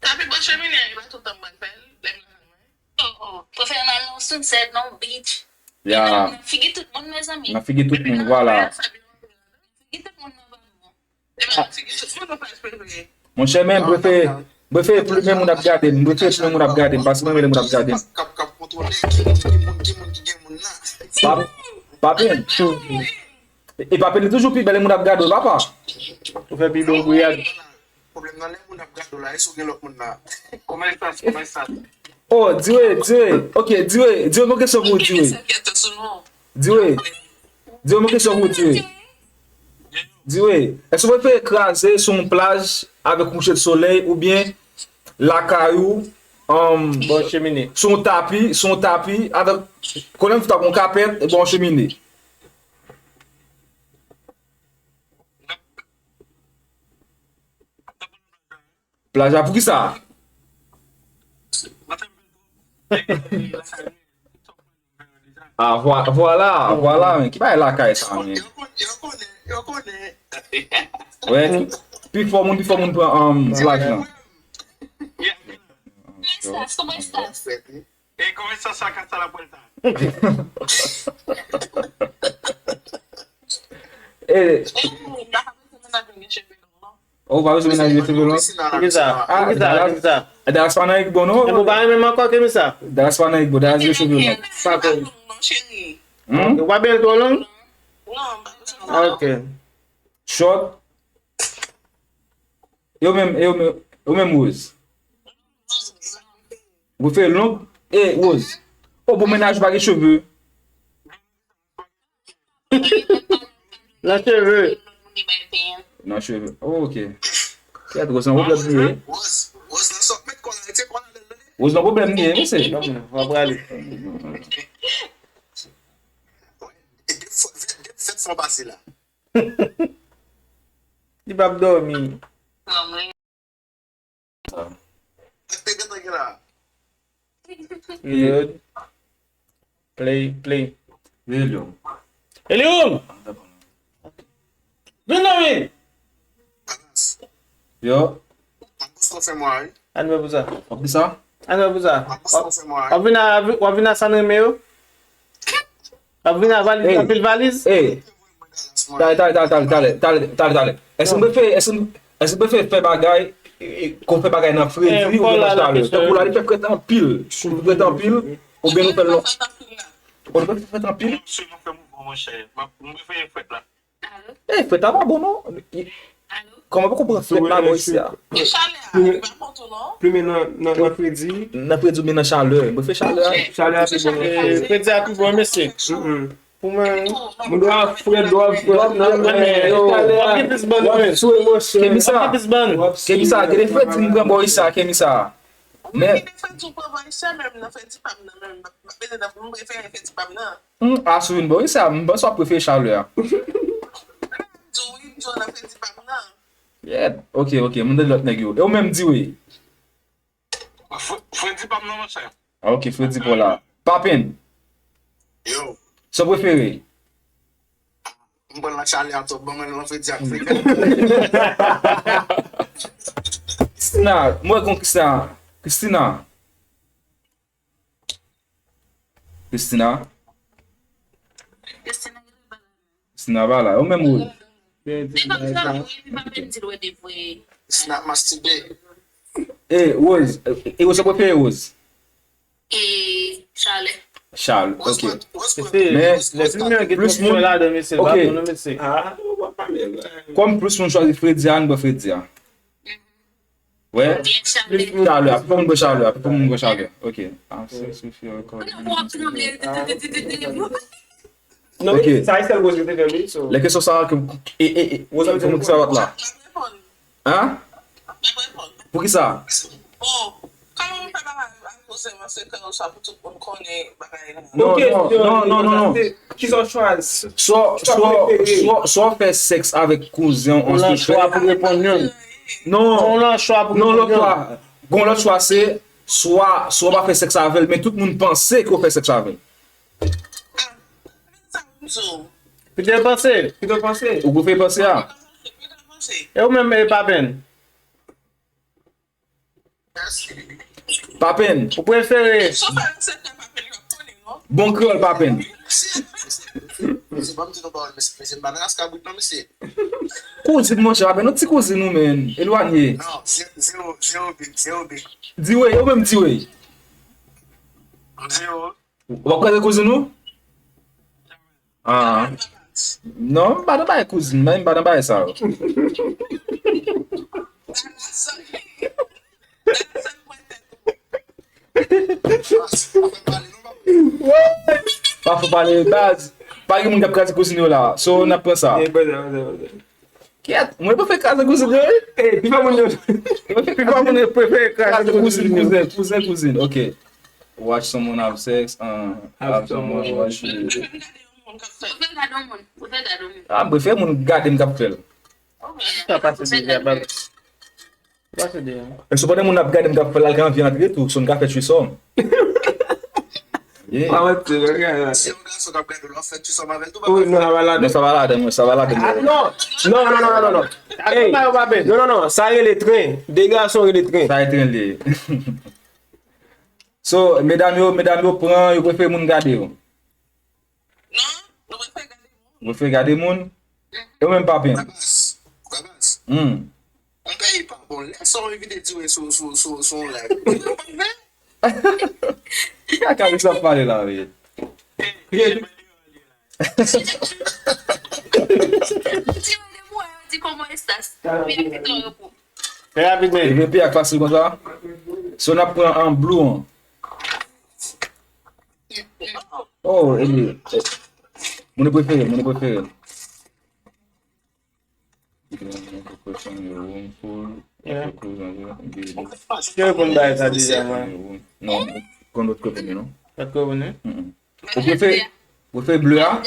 Tapi bò chemine a, e pa tout tan mwen fè l, lè m nan. Oh, oh. Prefere m al nan sunset, nan beach. Ya, Nan figi tout moun, mezanmi. nan figi tout moun, vwala. Figi tout moun nan ban nou. E pa figi tout moun, nou pa espere. Monchè, men, m prefere, m prefere plimen moun ap gade m, m prefere plimen moun ap gade m, paske mwen renmen moun ap gade m. K ap k ap kontwole ki moun ki moun ki moun ki gen moun nan. Pa, pa pen. E pa pen, li toujou pi bèl moun ap gade w, papa. Ou fè pi bon bouyad. Pwoblèm nan lè moun ap gade w la, èske w gen lòt moun nan? Kòman e fè? Kòman e fè? Oh, Diwe, Diwe. Ok, Diwe, Diwe, mwen kesyon pou ou, Diwe. Diwe. Diwe, mwen kesyon pou ou, Diwe. Diwe, èske w prefere kraze sou yon plaj avèk kouche de solèy oubyen lakay ou um, Bò chemine. Sou yon tapi, sou yon tapi, avèk, konnen m fè yon kapèt, e bò yon chemine. Plaj la, poukisa? Ah, vwa- vwala, vwala, men ki bagay lakay sa, men. Yo konnen, yo konnen, yo konnen. Wè, pi fò moun, pi fò moun pran um, plaj lan. Kòman estas? Kòman estas? E kòman sa sa ka sa la pwèl sa? E, E, m pa ka mete menaj mwen gen cheve long, non. Ou pa bezwen menaj gen cheve long? Poukisa? Ah, Poukisa? Dallas- Poukisa? Dallas pa nan ek bon, non? E pou pa renmen m ankò ke sa? Dallas pa nan ek bon, Dallas gen cheve long. Pa kò. Hmm? Ou pa byen twò long? Non, m pa bezwen. Ok. Short. Yo menm, yo menm, yo menm Rose. Ou fè long? E, Rose. O, bon, menaj pa gen cheve. Nan cheve. Nan cheve. Oh, ok. Kèt, Rose nan pwoblèm li ye. Rose, Rose nan sòt met kò la, rete kò la, lè lè. Rose nan pwoblèm li ye, mesye. Non, men, w ap prale. E de fwa, de fèt fò pase la. Li p ap dòmi. Ak te gentan gen la. Reload. Play, play. Hello. Elium! Vin nan vin! Yo. Mwen poste fè mwa, wi. Ann wè pou sa. W ap di sa? Ann wè pou sa. Mwen poste fè mwa, W ap vin a, w ap vin a San Reme yo? W ap vin a valiz, Hey. Anpil valiz? Ey. Talè, talè, talè, talè, talè, talè, talè, talè. Èske m prefere, èske m, èske m prefere fè bagay, e, e, kon fè bagay nan fredi Eh, oubyen Paul nan la, la, chalè? kesyon. Tankou la, li fè frèt anpil. Li frèt anpil, oubyen nou fè l lon. O, li fè frèt anpil? Sèlman fè mouvman, monchè. M ap- m prefere fèt la. Alo? E, frèt la pa bon, non. Alo? Kòman pou konprann frèt la bò isi a? E chalè a, li pa bon tou, non? Plimen nan, nan, nan fredi. Nan fredi oubyen nan chalè? Mwen fè chalè a. Chalè a pi bon. Eh, fredi a pi bon, mesye. Mm-mm. Pou mwen, Moun dwa frèt, dwa frèt nan men yo. w ap gen plis bann, wi. Sou emosyon. Kemisa. W ap gen plis bann. Kemisa, gen de fredi m pran bò isi a, Kemisa. Men, Gen de fredi ou pran bò isi a, men m nan fredi pa m nan, men m pa bezwen nan, m prefere fredi pa m nan. hmm, a sou vin bò isi a, m panse w ap prefere chalè a. Di w wi, m di w nan fredi pa m nan. Yeah. Ok, ok, m tande lòt nèg yo. E ou menm di wi. Fre- Fredi pa m nan, monchè. Ah, ok, fredi pa w la. Papen, Yo, sa w prefere? m pran nan chalè a twòp, ban mwen nan fredi ak fredi. Christina, mwen kon Christina. Christina. Christina. Christina pa la. Ou menm ou? Li pa bezwen wi, li pa bezwen di l wè de vre. Snap mastibe. E, Rose. E, Rose, sa w prefere, Rose? E chalè. Charles, ok. Men, lè ti nimewo gen plis moun ladan, mesye, ok. Kòm plis moun chwazi Fredi a, nou pran Fredi a. Wè? Chalè, api fò moun pran chalè, api fò moun pran chalè. Ok. Ah, se, se, se, ankò. Non, ok. Sa e sèl koze ki te fè li, so. Lè kesyon sa ke, e, e, e, pou ki sa w la? Hein? Pou ki sa? Bon, kòman m fè bagay ak kouzen mwen sekrè yo sa pou tout moun konnen bagay la? Non, non, non, non, non, non. Kisa w chwazi? Swa, swa, swa, swa w fè sèks avèk kouzen w an sekrè. Ou nan chwa pou reponn youn. Non. Ou nan chwa pou reponn youn. Non, lòt chwa. Gon lòt chwa se, swa, swa w pa fè sèks avè l, men tout moun panse ke w fè sèks avè l. Kite panse, kite panse. Ou prefere panse a? E ou menm, e Papen? Papen. Ou prefere? Bon kreyòl, Papen. Kouzin, monchè, Papen, yon ti kouzin ou menm, elwanye. Di wi, ou menm di wi. W ap kraze kouzin ou? Ah. Non, m pa nan bagay kouzin, men m pa nan bagay sa yo. Pa fò pale, baz. Pa gen moun k ap kraze kouzin yo la. So, n ap pran sa. Kèt, mwen prefere kraze kouzin yo, wi. Ey, pifò moun yo, pifò moun yo prefere kraze kouzin, kouzin, kouzin, kouzin. Ok. Watch someone have sex, uh, have someone watch you. Ou fè gade yon moun, ou fè gade yon moun. Ah, mwen prefere moun gade m k ap fè l. Sa pase deja, bab. Pase deja. E sepandan moun ap gade m k ap fè l, al ka anvi antre tou, so n ka fè threesome. Yeah. Pa menti, mwen gade la. Si yon gason k ap gade w, w ap fè threesome avè l tou, papa. Non, sa va ladan, non, sa va ladan, non, sa va ladan. Ah, non. Non, non, non, non, non. Ey, non, non, non, sa rele tren. De gason rele tren. Sa e tren li ye. So, medam yo, medam yo pran, yo prefere moun gade yo. Non, nou prefere gade moun. Ou prefere gade moun? E ou menm, Papen? Babas, Babas. Hmm. Yon peyi pa bon, lè sa w envite di wi sou, sou, sou, sou yon live. Ou pa vle? Ki kaka misye ap pale la, wi? Ti yo de mwen, yo di, "Cómo estás?" Bien, ki tan repos. Trè rapid, men. Depi ak fasil konsa. So n ap pran an blue an. Oh, e li. Moun prefere, moun prefere. Moun prefere. Yeah. Te reponn bagay sa deja, mwen. Non, konn lòt kote, non? Lòt kote, non? Mm-mm. Ou prefere, ou prefere bleu a?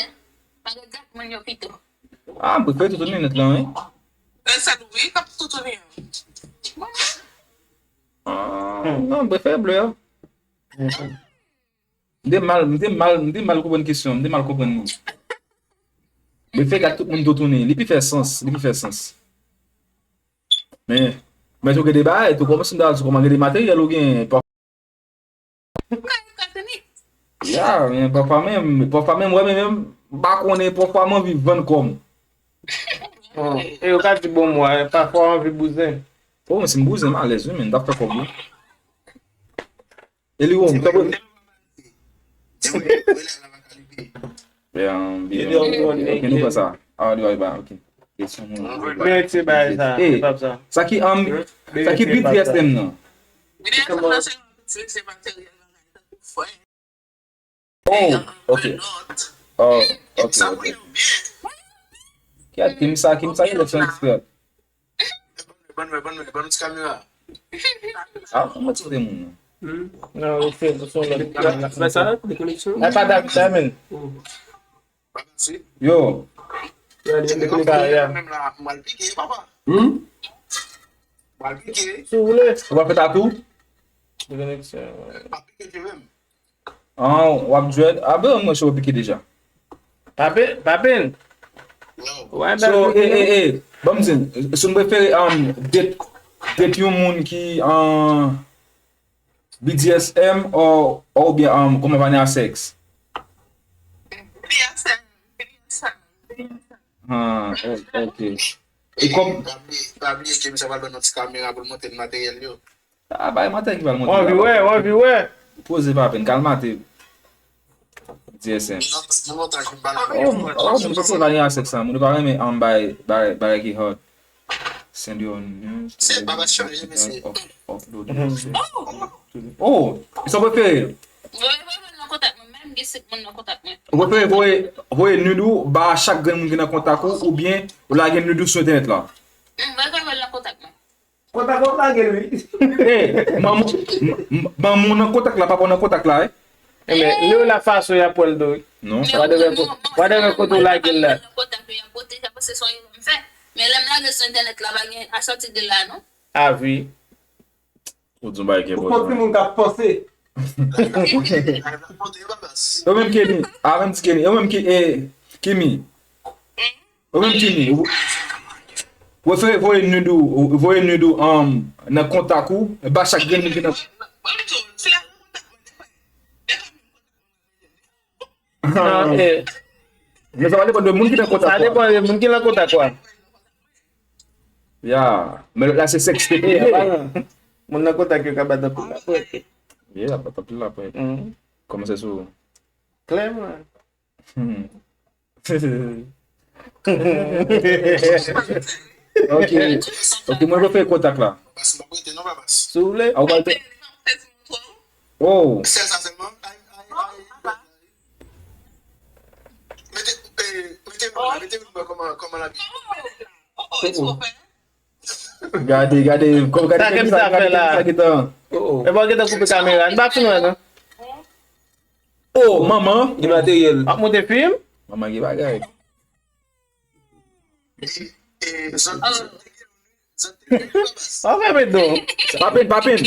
Ah, m prefere toutouni nèt lan, wi. E sa tou, wi, k ap toutouni an. Ah, non, m prefere bleu a. M te mal, m te mal, m te mal konprann kesyon, m te mal konprann li. Bleu fè gad tout moun toutouni, li pi fè sans, li pi fè sans. Men, men tou gen de bagay, tou kòmanse m ta di kòman gen de materyèl ou gen. Ya, men pafwa menm, pafwa menm, wè, men menm, m pa konnen, pafwa m anvi vann kò m. E yo ka di bon mwa, pafwa w anvi bouzen. Oh, men si m bouzen, m alèz, wi, men m t ap fè kòb, wi. E li won, m t ap. Yeah, um, yeah. Ok, nou pran sa. Ah, li ba, ok. Kesyon nou. Merite bay sa, hip hop sa. Sa ki, um, sa ki B D S M nan? B D S M nan se, se, se materyèl bagay, tankou fwè. Oh, ok. Oh, ok, ok. Kèt, kim sa, kim sa, election expert. Ban nou, ban nou, ban nou ti kamera. Ah, kòman ti kote moun nan? Hmm. Non, ou fè, ou fè lòt kamera. Sa, sa, dekoneksyon? E pa dat, sa, men. Yo. Menm la, m al pike, papa. Hmm? M al pike. Si w vle. Ou pa fè tatou? Dekoneksyon. M ap pike li menm. Ah, w ap dread? Ah, ben, mwen, se w pike deja. Papen, papen. Yo. So, e, e, e, ban m di, si w prefere, um, date, date yon moun ki, uh, B D S M ou, oubyen, um, kòman pa ni a sèks? B D S M, B D S M, B D S M. Ah, o-, ok. E kòm pa bliye, pa bliye ke misye pral ban nou ti kamera pou l montre n materyèl yo. Ah, bay mantè ki pral monte. W anvi wè, w anvi wè. Poze pa pèn, kalmate. D S M. Oh, oh, moun pa renmen sèks la, moun pa renmen um, bay, bay, bay ki hot. Send your news to the upload. Oh, sa w prefere? Voye, voye moun nan kontak mwen, menm gen senk moun nan kontak mwen. Ou prefere voye, voye nude ou ba chak grenn moun ki nan kontak ou, oubyen ou lage nude ou sou entènèt la? Hmm, voye, voye moun nan kontak mwen. Kontak w ap lage l, wi. Hey, manman, m- m- manman w nan kontak la, papa w nan kontak la, eh? Enben, li w la fason y ap wè l do, wi. Non. Whatever ko- whatever kote w lage l la. Kontak yo, y ap pwoteje, paske se yon erè m fè. Men lè m lage sou entènèt la, pa gen asòti de la, non. A wi. Ou di yon bagay ki enpòtan. Ou fon timoun k ap panse. Yo menm Kenny, a menm ti Kenny, yo menm ki, eh, Kimi. Ou menm Kimi, ou, ou prefere voye nude ou, ou voye nude ou um, nan kontak ou, ba chak grenn moun ki nan. Non, eh, Men sa va depann de moun ki nan kontak ou. Sa depann de moun ki nan kontak ou. Ya, men lòt la se sèks tape li ye. Moun nan kontak yo ka bat anpil lapwèt. Yeah, bat anpil lapwèt. Kòmanse sou. Klèman. Hmm. Ok. Ok, mwen refè kontak la. Si w vle. A, ou pral te- Oh. Mete, eh, mete mwen la, mete mwen kòman, kòman l abiye. Gade, gade, kòm gade sa Kemisa fè la. E bon, gentan koupe kamera. N pa fin wè, non. Oh, manman, gen materyèl. Ap monte fim? Manman gen bagay. Pa fè met non. Papen, papen.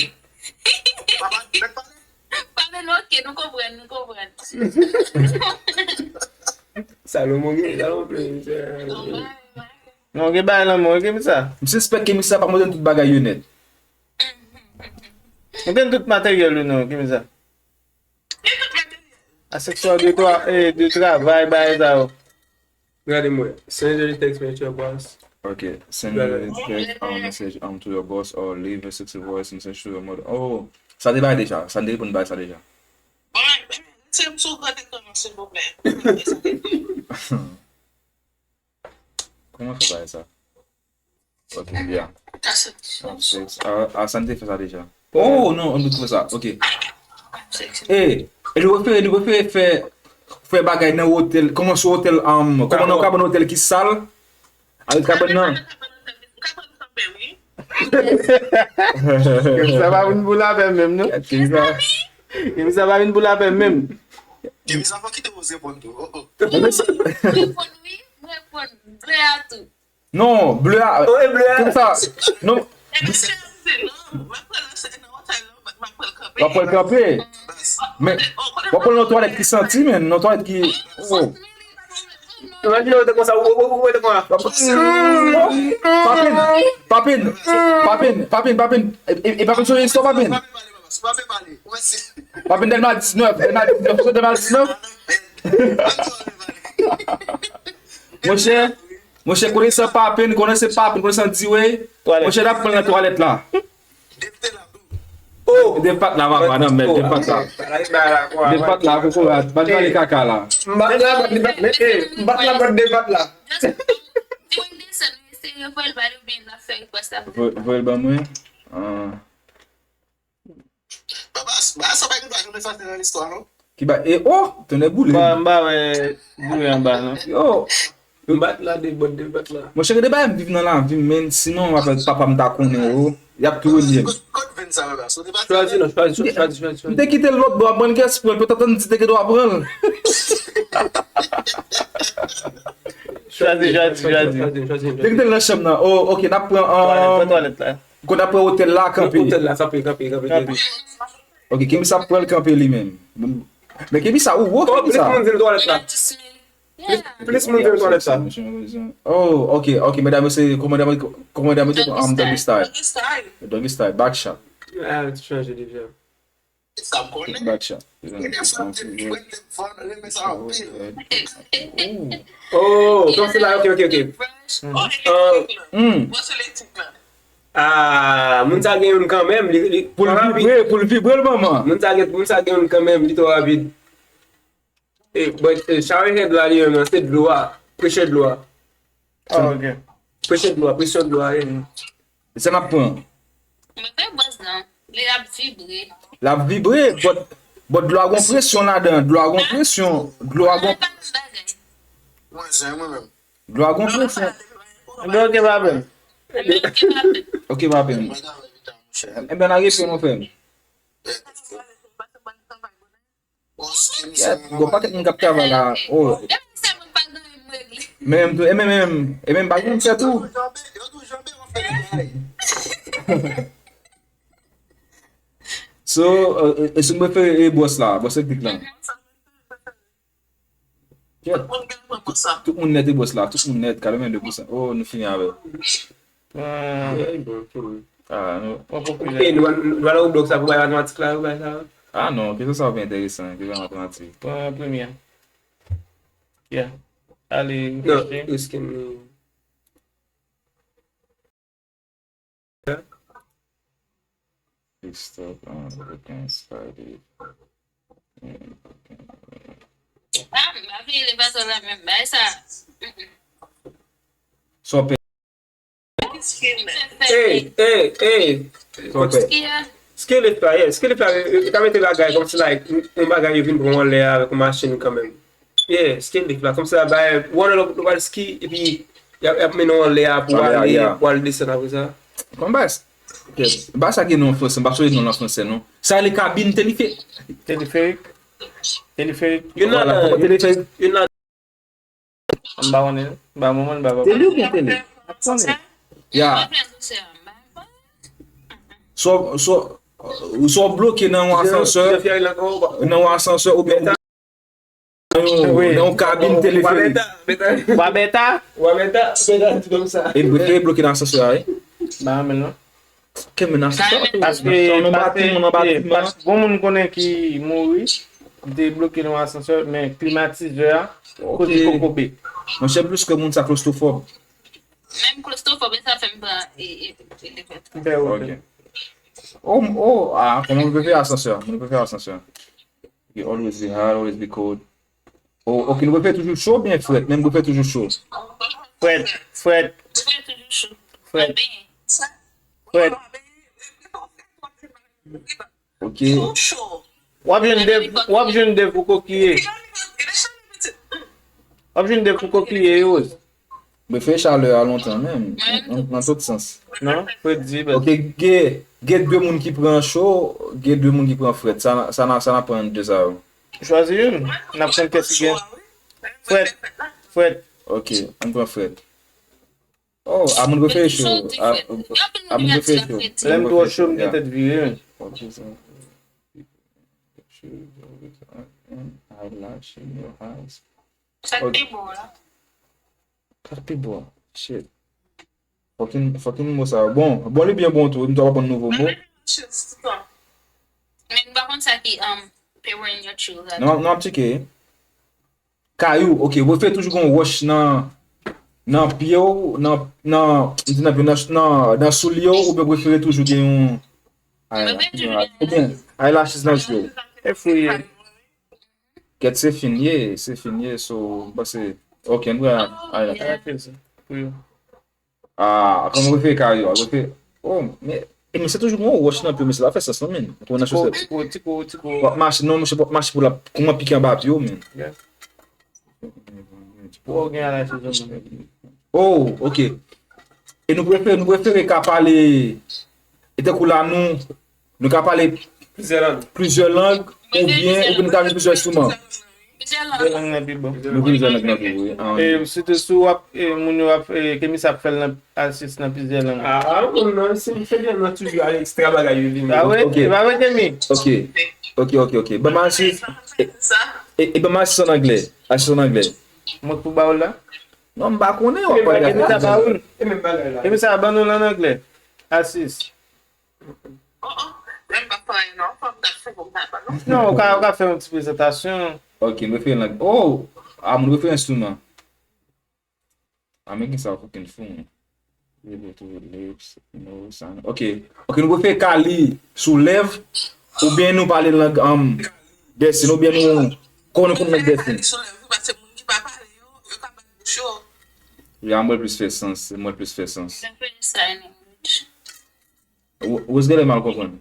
Papen, ok, nou konprann, nou konprann. Salomon gen, Salomon plen, misye. Non, gen bagay lan men, gen sa. M sispèk ke misye pa montre tout bagay yo nèt. M gen tout materyèl ou non, gen sa. Asekswa de tra, eh, de travay, bagay sa yo. Gade mwen. Send your text message to your boss. Ok. Send your text um, message um, to your boss or leave a sexy voice message to your mother. Oh, sa te bay deja. Sa te reponn bay sa deja. Bon, se m sou gran ekran, silvouplè. Kòman fè bay sa? Ok, yeah. A, a, sa n te fè sa deja. Oh, non, nou te fè sa. Ok. E, e nou prefere, nou prefere fè, fè bagay nan otèl, kòman sou otèl, um, kòman nan kabann otèl ki sal, avèk kabann nan. Sa pa vin pou lapè menm, non? Kèt ki sa. Kèt ki sa pa vin pou lapè menm. Kèt ki sa fò kite poze pon tou. Oh, oh. Mwen reponn wi, mwen reponn ble a tou. Non, ble a. Oh, e ble a. Kèt ki sa. Non. W ap pran l kanpe. Men, w ap pran l nan twalèt ki santi, men, nan twalèt ki. Oh. Imajine w te konsa, ou, ou, ou, ou te konsa. Papin, papin, papin, papin, papin. E, e, e papin sonje istwa, papin. Papin Dèlma diznèf, Dèlma diznèf, Dèlma diznèf. Monchè, monchè, konesan papin, konesan papin, konesan diwe. Monchè, n ap pran l nan twalèt la. Oh! De pat la, papa, nan, men, de pat la. De pat la, kokorat, pa t pale kaka la. M bat la, bat, bat, eh, m bat la, bat de pat la. Di mwen desann, wi, serye, voye l ba li oubyen l ap fè ripòs la pou li. Voye l ban mwen. Ah. Papa, ba, sa pa gen dwa janm efase nan listwa, non? Ki ba, e, oh, tonnè boule. M pa, m pa wè boule anba, non. Yo. M bat la, de bòt, de bat la. Monchè, gen de bagay m viv nan lavi m, men sinon, m apèl papa m ta konnen, oh. Y ap tou relye m. Kot, kot vin sa, papa? Sou te pati? Chwazi, non, chwazi, chwazi, chwazi, chwazi. M te kite l lòt bò, bann kès pran l, poutèt m di te gen dwa pran l. Chwazi, chwazi, chwazi. Chwazi, chwazi, chwazi. M te kite l nan chanm nan. Oh, ok, n ap pran, twalèt, um, pran twalèt la. Kote apre otèl la kanpe. Otèl la kanpe, kanpe, kanpe, kanpe. Ok, Kemisa pran l kanpe li menm. Men Kemisa, ou wo Kemisa. Plis moun di l twalèt la. Plis, plis moun di l twalèt la. Oh, ok, ok, medam, se kòmandan, kòmandan, um, Doggy Style. Doggy Style, back shot. Ah, ti chanje deja. Sa m konnen. Back shot. Mwen te fò, mwen te fò, renmen sa anpil. Oh, donk se la, ok, ok, ok. Euh, hmm. Mwen se letik la. Ah, moun sa gen youn kanmenm, li, li twò rapid. Pou l vibre, pou l vibre l, manman. Moun sa gen, moun sa gen youn kanmenm, li twò rapid. E, but, e, shower head la, li menm nan, se dlo a. Pressure dlo a. Oh, ok. Pressure dlo a, presyon dlo a, yeah. Sa n ap pran. Mwen fè bòs lan. Li ap vibre. L ap vibre, but, but dlo a gon presyon ladan. Dlo a gon presyon. Dlo a gon, Pa nan bagay. Mwen zen mwen menm. dlo a gon presyon. Ebyen, ok, pa pèn. Mwen ke pa pè. Ok, pa pèn. Mwen ta vle ta monchè. Ebyen, n a refè nou fè m. Bòs ki Yeah, gon pakèt moun k ap travay la. Oh. E mwen se mwen pa gen yon regle. Men menm tou, e men menm, e menm pa gen fè tou. Yo tou janbe w ap fè bagay. So, e, e, e si m prefere e bòs la, bòs elektrik lan. Yeah. Moun gen mwen konsa. Tout moun nèt e bòs la, tout moun nèt, katrevenn de pousan. Oh, nou fini avè. Pran, Yeah, bon, cool. Ah, nou. pran Ok, popilè. nou al, nou al nan Roblox la pou bay matematik la, pou bay sa. Ah non, ki sa sa ap enteresan, ki sa matematik. Pran premye. Yeah. Ale, Non, refresh. risking. Stop, ah, ok, start it. Ah, m pa vle levaton la menm. Bay sa. So, pe- Hey, hey, hey. so, pe- Ki a? Skill lift la, yeah. Skill lift la, yo ta mete bagay kòmsi like, yon bagay yo vin pran anlè avèk yon machin kanmenm. Yeah, skill lift la, kòmsi la bay, ou anlè lòt ski, epi y ap, y ap mennen w anlè a pou Anlè a, ale, yeah. Pou ale desann apre sa. Kòman ba, ba sa gen non franse, m pa sonje non lan franse non. Sa rele kabin telefè. Teleferik. Teleferik. Youn Voilà, ladan, kòman teleferik. Youn ladan. M pa konnen. M pa manman, m pa papa. Tele oubyen tele? M pa konnen. Ya. So, so, so bloke nan yon asansè, nan yon asansè oubyen nan yon, nan yon kabin teleferik. Wa beta? Wa beta, beta, ti kòmsa. E bloke, bloke nan asansè a, wi. Ba men non. Ke men asansè a tou. Paske, Nan paske, batiman, nan batiman. Paske gon moun konnen ki mouri, li te bloke nan asansè, men klimatizè a, kote li kokobe. Monchè, plis ke moun sa klostwofòb. Menm klostwofòb, e sa fè m pran e, e, e, e, Bè, ok. Ok. Oh, oh, ah, kòman nou prefere asansè? Nou prefere asansè. You always be hot, always be cold. Oh, ok, nou prefere toujou cho oubyen frèt? Men nou prefere toujou cho. Frèt, frèt, Mwen toujou cho. Frèt. Mwen benyen. Frèt. Ok. W ap jwenn de, w ap jwenn de pou kokiye. W ap jwenn de pou kokiye, yo. Mwen fè chalè a lontan menm, nan, nan tout sans. Non, frèt di, Ok, gen, gen de moun ki pran cho, gen de moun ki pran frèt. Sa, sa, sa, sa n ap pran de sa yo. Chwazi youn. N ap konn kès ki gen. Frèt, frèt. Ok, ann pran frèt. Oh, a moun prefere cho. A, a moun prefere cho. Lè m twò cho, m gen tèt vire. Ok, so, eyelash in your eyes. Sa k pi bon la. Sa k pi bon. Shit. Fucking, fucking mo sa. Bon, bon, li byen bon tou. M ta aprann nouvo mo. Men m pa konn sa ki um, pepper in your shoes la. Nou, nou ap tcheke. Kayou, ok. Ou prefere toujou gen yon wòch nan, nan pye w, nan, nan, m di nan pye, nan, nan, nan soulye w, oubyen prefere toujou gen yon. Ay, Mwen prefere toujou gen oubyen, eyelashes nan je w. E fouye. Kèt se fin ye, se fin ye, so, m panse, ok, n pran, ay, Arete sa. Pou yo. Ah, kòman w prefere kayou a? Ou prefere, oh, men, e men se toujou gen yon wòch nan pye w, men se pa fè sans non, men. Ou nan Tiko, chosèt. tiko, tiko, tiko. W ap mache, non, monchè, w ap mache pou l ap, kòman pike anba pye w, men. Yeah. Pou w gen ala sezon, man. Oh, ok. E nou prefere, nou prefere ka pale, e tankou la, nou, nou ka pale Plizyè lang. Plizyè lang, oubyen, oubyen nou ka jwe plizyè enstriman. Plizyè De lang. Lang nan pi bon. Nou plizyè lang nan pi, wi. Ah, E, sitou si w ap, e, moun yo ap, e, Kemi sa ap fè l nan asis nan plizyè lang. Ah, moun nan, se, se gen nan toujou a ekstra bagay yo vini. Ah, wi? Ok. E pa vre, Kemi? Ok. Ok, ok, ok. Ban m asis. E, e, e ban m asis an anglè. Asis an anglè. Mwen pou ba w la. Non, m pa konnen, w ap pale Kemi sa ba ou l. E menm bagay la. Kemi sa ban nou l an anglè. Asis. Lè m pa fè anyen non, fò m ta fè pou m ta pa non. Non, ou ka, ou ka fè yon ti prezantasyon. Ok, m prefere lang. Oh! Ah, moun prefere enstriman. Ah, men ki sa w fucking fou, man. Able to lips, nose, and... Ok. Ok, nou prefere ka li sou lèv, oubyen nou pale lang, um, desen, oubyen nou, Kòman nou konn mèt dèfin? Li soulève, paske moun ki pa pale yo, yo ka bat bouch yo. Ya, mwen plis fè sans, mwen plis fè sans. Sa fè sa, anyway. Wo-, Rose genlè mal konprann.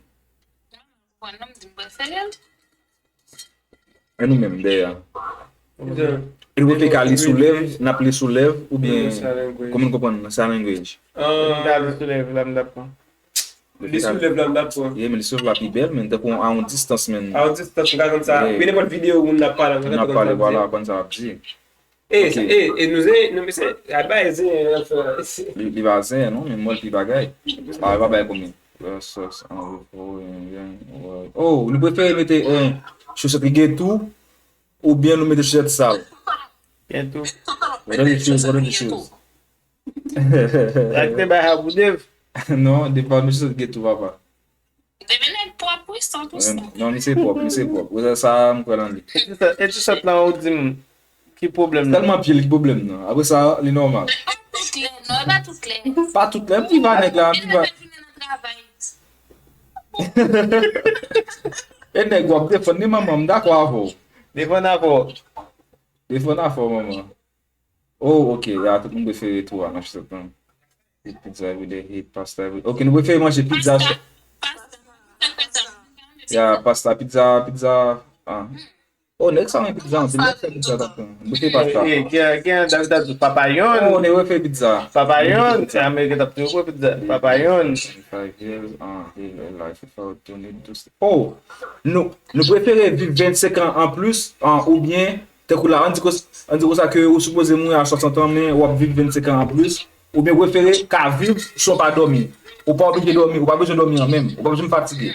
Bon, non, m di m prefere l. E nou menm, dèyè a? E nou prefere ka li sou lèv, n ap li sou lèv, oubyen kòman n konprann sa language? Li ta li sou lèv la, m t ap pran. Li sou lèv la, m t ap pran. Yeah, men li sou lèv la pi bèl, men tankou a yon distans, men. A yon distans, m ka konn sa. Yeah. Men nenpòt videyo moun ap pale, moun ap pale, vwala, konn sa ap di. E, e, e nou se, nou se, a bay zen, anfen. Li, li pa zen, non, men mwen, li bagay. A, li pa bay konbyen? Oh, nou prefere mete, eh, chosèt ki gen tou, oubyen nou mete chosèt sal? Gen tou. What are the shoes? What are the shoes? Sa ki te bay a pou Dave? Non, Dave pa mete chosèt ki gen tou, papa. Dave nèg pwòp, wi, san pou san. Non, misye pwòp, misye pwòp. Ou sa, sa, m kwè nan li. E ti sòt, e ti sòt lan, ou di m, ki pwoblèm nan? Sèlman pye l ki pwoblèm nan. Apre sa, li nòmal. E pa tout lè, non, e pa tout lè. Pa tout lè, m viv a nèg la, m viv a. Li leve jounen nan travay. E nèg w ap defann ni manman, m dakò avè w. Defann avè w. Defann avè w, manman. Oh, ok, ya, tout moun prefere tou a, nan chosèt lan. Eat pizza every day, eat pasta every. Ok, nou prefere manje pizza. Pasta. Pasta. Ya, pasta, pizza, pizza. Ah. Oh, nèg sa renmen pizza anpil, nèg fè pizza tankou. Nou prefere pasta. Eh, eh, gen, gen, David ap di Papa Yohn. Oh, nèg prefere pizza. Papa Yohn, se Ameriken t ap toujou pran pizza. Papa Yohn. Five years, ah, life without doing it. Oh, nou, nou prefere viv vennsenk an anplis, ah, oubyen tankou la, ann di konsa, ann di konsa ke ou sipoze mouri a swasant an, men w ap viv vennsenk an anplis, oubyen w prefere ka viv san w pa dòmi. Ou pa oblije dòmi, ou pa bezwen dòmi an menm, ou pa bezwen fatige.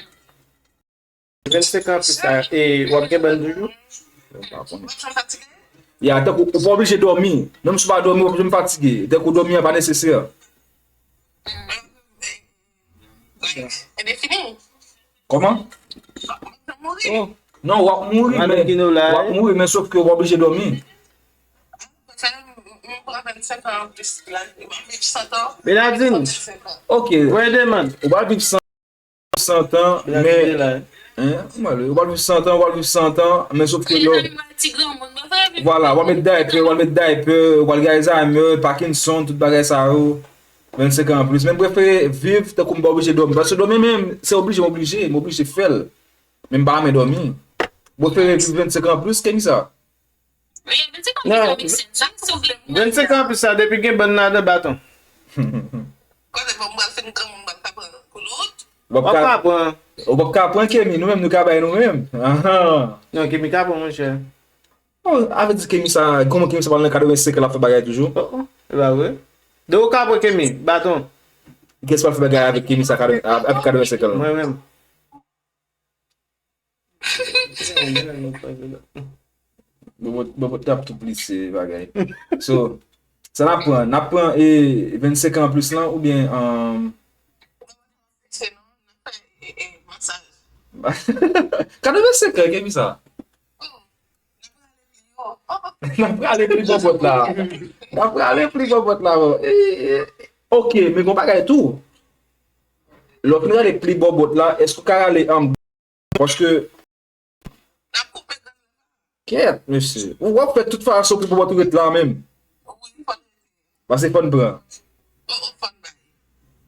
Vennsenk an anplis la, e w ap gen bann toujou? Ou pa konnen. Ya, tankou ou pa oblije dòmi. Menm si w pa dòmi, w ap janm fatige. Tankou dòmi an pa nesesè. Ebyen fini. Kòman? Oh. Non, w ap mouri, men, w ap mouri, men sof ke w pa oblije dòmi. Sa, m, m pran vennsenk an anplis la, m ap viv san tan. Beladine. Ok. Voye demann. Ou pa viv san, san tan, men, hein, ou pa viv san tan, ou pa viv san tan, men sof ke lè, vwala, w ap met daypè, w ap met daypè, w ap gen Alzheimer, Parkinson, tout bagay sa yo. Vennsenk an anplis. Men m prefere viv tankou m pa oblije dòmi. Paske dòmi menm, se oblije, m oblije, m oblije fè l. Men m pa renmen dòmi. M prefere viv vennsenk an anplis ke sa. Vennsenk an anplis la, depi gen bann ladan baton. Kote bon, m pral fin granmoun, m pral ka pran koulout. W ap ka pran. Ou p ap ka pran Kemi, nou menm nou ka bay nou menm. Ahan. Non, Kemi ka pran, monchè. Oh, avè di Kemi sa, kòman Kemi sa pral nan katrevensenk an l ap fè bagay toujou? Oh, oh, e pa vre. Donk ou ka pran Kemi, baton. Kiyès pral fè bagay avèk Kemi sa, katreven, avèk katrevensenk an? Mwen menm. Bobot, Bobot t ap tou plise bagay. So, sa n ap pran, n ap pran, e, vennsenk an plis lan oubyen, um, Se non, n ap fè, e, e, masaj. Katrevensenk an, Kemi sa. Oh, n ap prale pi wo. Oh. N ap prale pi bòbòt la. N ap prale pi bòbòt la, bon. E, e, ok, men gon bagay tou. Lè w fin rale pi bòbòt la, èske w ka rale an Paske. N ap koupe. Kèt, mesye. Ou w ap fè tout fason pou bòbòt ou ret la menm. Wi, fò n. Paske fò n pran. Oh, oh, fò n bay.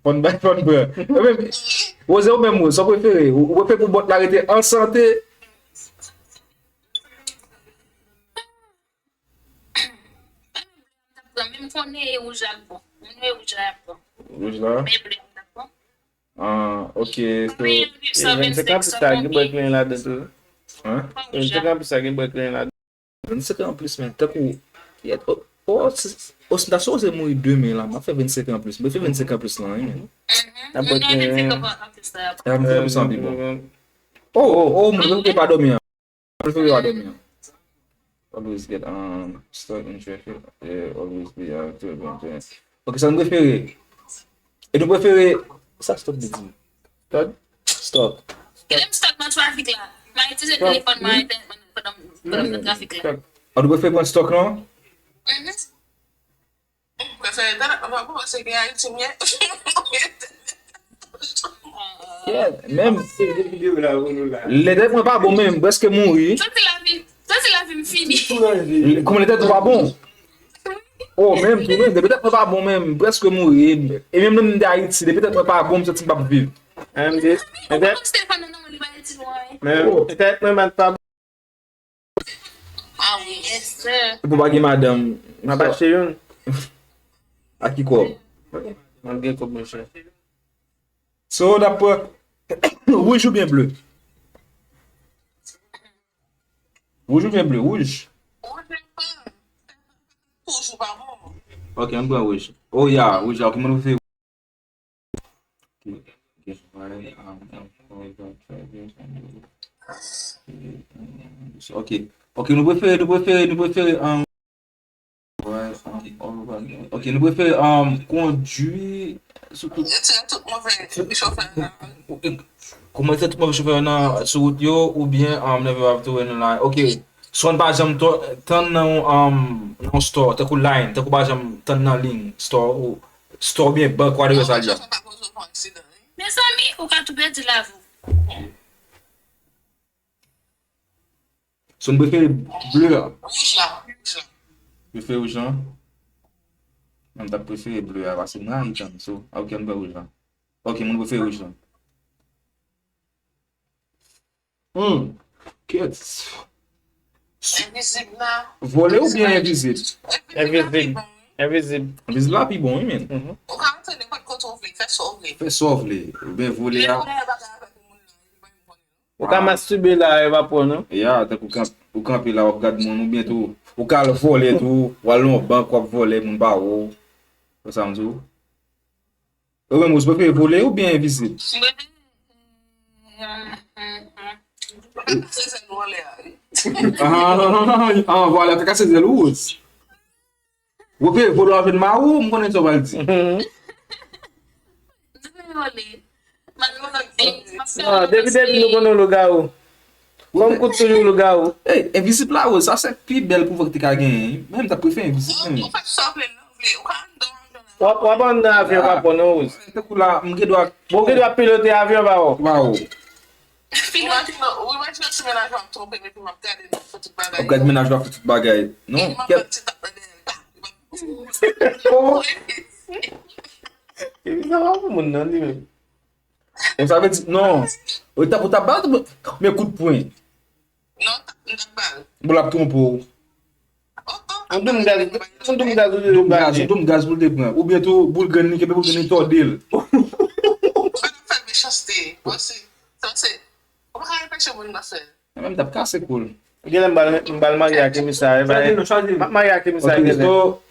Fò n bay, fò n pran. Ou menm, Rose, ou menm, Rose, sa w prefere? Ou, ou prefere pou bòt la rete an sante? Menm konnen e wouj la k bon. Menm e wouj la ap bon. Wouj la? Men ble m t ap pran. Ah, ok, so. Vennsenk an plis sa gen bwè klen ladan tou. Hein? Vennsenk an plis sa gen bwè klen ladan. Vennsenk an plis, men tankou, yèt, o, o, si, o, si m ta sipoze mouri demen la, m ap fè vennsenk an plis. M fè vennsenk an plis lan, wi, men. N ap bwè klen. Vennsenk an plis la. Vennsenk an plis lan pi bon. Oh, oh, oh, moun prefere pa dòmi an. Prefere pa dòmi an. Always get, um, stuck in traffic. Yeah, always be out to a bon time. Ok, sa nou prefere? E nou prefere, sa Stop vle di? Stop? Stop. Kite m stòk nan trafik la. M a itilize telefòn mwen pandan, pandan, pandan m nan trafik la. Stop. A, nou prefere pran stòk lan? Mhm. Prefere entènèt mwen pa bon, se gen Ayiti m ye. Yeah, menm. Lentènèt mwen pa bon menm, m prèske mouri. Santi lavi, santi lavi m Kòman tèt ou pa bon? Oh, menm tou, menm, depi tèt mwen pa bon, menm, m prèske mouri. E menm lè m te Ayiti, depi tèt mwen pa bon, m santi m p ap viv. Menm de, petèt, menm petèt mwen pa bon. Ah wi, yes sir. Pou pa gen madanm. M ap achte youn. A ki kòb? M ap gen kòb, monchè. So, n ap pran wouj oubyen ble? Wouj oubyen ble? Wouj. Wouj pa bon. Ok, ann pran wouj. Oh, ya, wouj la, ok, mwen prefere. Ok, ok. Ok, ok, nou prefere, nou prefere, nou prefere, um, ok, nou prefere, um, kondui sou tout. Retire tout move chofè nan. Kòman retire tout move chofè nan sou wout yo, oubyen, um, never have to wait in line. Ok, swa n pa janm to-, tann nan, um, nan yon store, tankou line, tankou pa janm tann nan liy store, ou store oubyen bank, whatever sa l ye. Mezanmi, ou ka tou pèdi lavi w. So, nou prefere ble a? Wouj la, wouj la. Prefere wouj la? Mwen, m t ap prefere ble a, paske m rayi tann, so, ok, ann pran wouj la. Ok, moun prefere wouj la. Hmm. Kèt. Envizib la. Vole oubyen envizib? Envizib. Envizib. Envizib la pi bon, wi, men. Mhm. Ou ka antre nenpòt kote w vle, fè sa w vle. Fè sa w vle. Oubyen vole a. Ou ka mastibe la, e pa pran, non? Ya, tankou kanp-, ou kanpe la, w ap gad moun, oubyen tou, ou ka al vòlè tou, w al nan yon bank, w ap vòlè, moun pa wè w. Wè sa m di w? Ou menm, ou prefere vole oubyen envizib? Mwen, mwen, mwen, mwen, mwen. Ou pa ka sezi l anlè a, wi. Ah, ah, ah, vwala, ou te ka sezi l, Rose. Ou prefere vole w ap jwenn mari w, m konnen sa w pral di. Non, depi, depi nou konnen lougawou. Kòm kout toujou lougawou. Ey, envizib la, Rose, sa se pi bèl pouvwa ki te ka genyen. Mwen, m ta prefere envizib, menm. Ou fè sa w vle, lè w vle. Ou ka anndan, anndan. W ap, w ap anndan avyon, pa pran non, Rose. Tankou la, m gen dwa. Bon, ou gen dwa pilote avyon, pa wè. Pa wè. Pilote. Ou imajine, ou imajine si mennaj ou ap twonpe m epi m ap gade nou fè tout bagay. W ap gade mennaj ou ap fè tout bagay. Non, epi m ap kèt. Bat ti tap nan dèyè l. Oh. Epi sa pa pou moun nan, li menm. Bon, sa vle di, non. Ou t ap, ou t ap ba l, men kout pwen. Non, m t ap ba l. Bon, l ap twonpe w. Yon doum gaz, yon doum gaz ou te pran. Yon doum gaz, yon doum gaz pou l te pran. Oubyen tou, boul grenn li, kenbe boul grenn li, tòde l. Ou pa t ap fè l mechanste. Bon, se, sa se, ou pa ka anpeche moun nan fè l. Mwen menm, m t ap kase kou l. Genlè m ba l, m ba l marye ak Kemisa, e ba, m ap marye ak Kemisa genlè. Ok,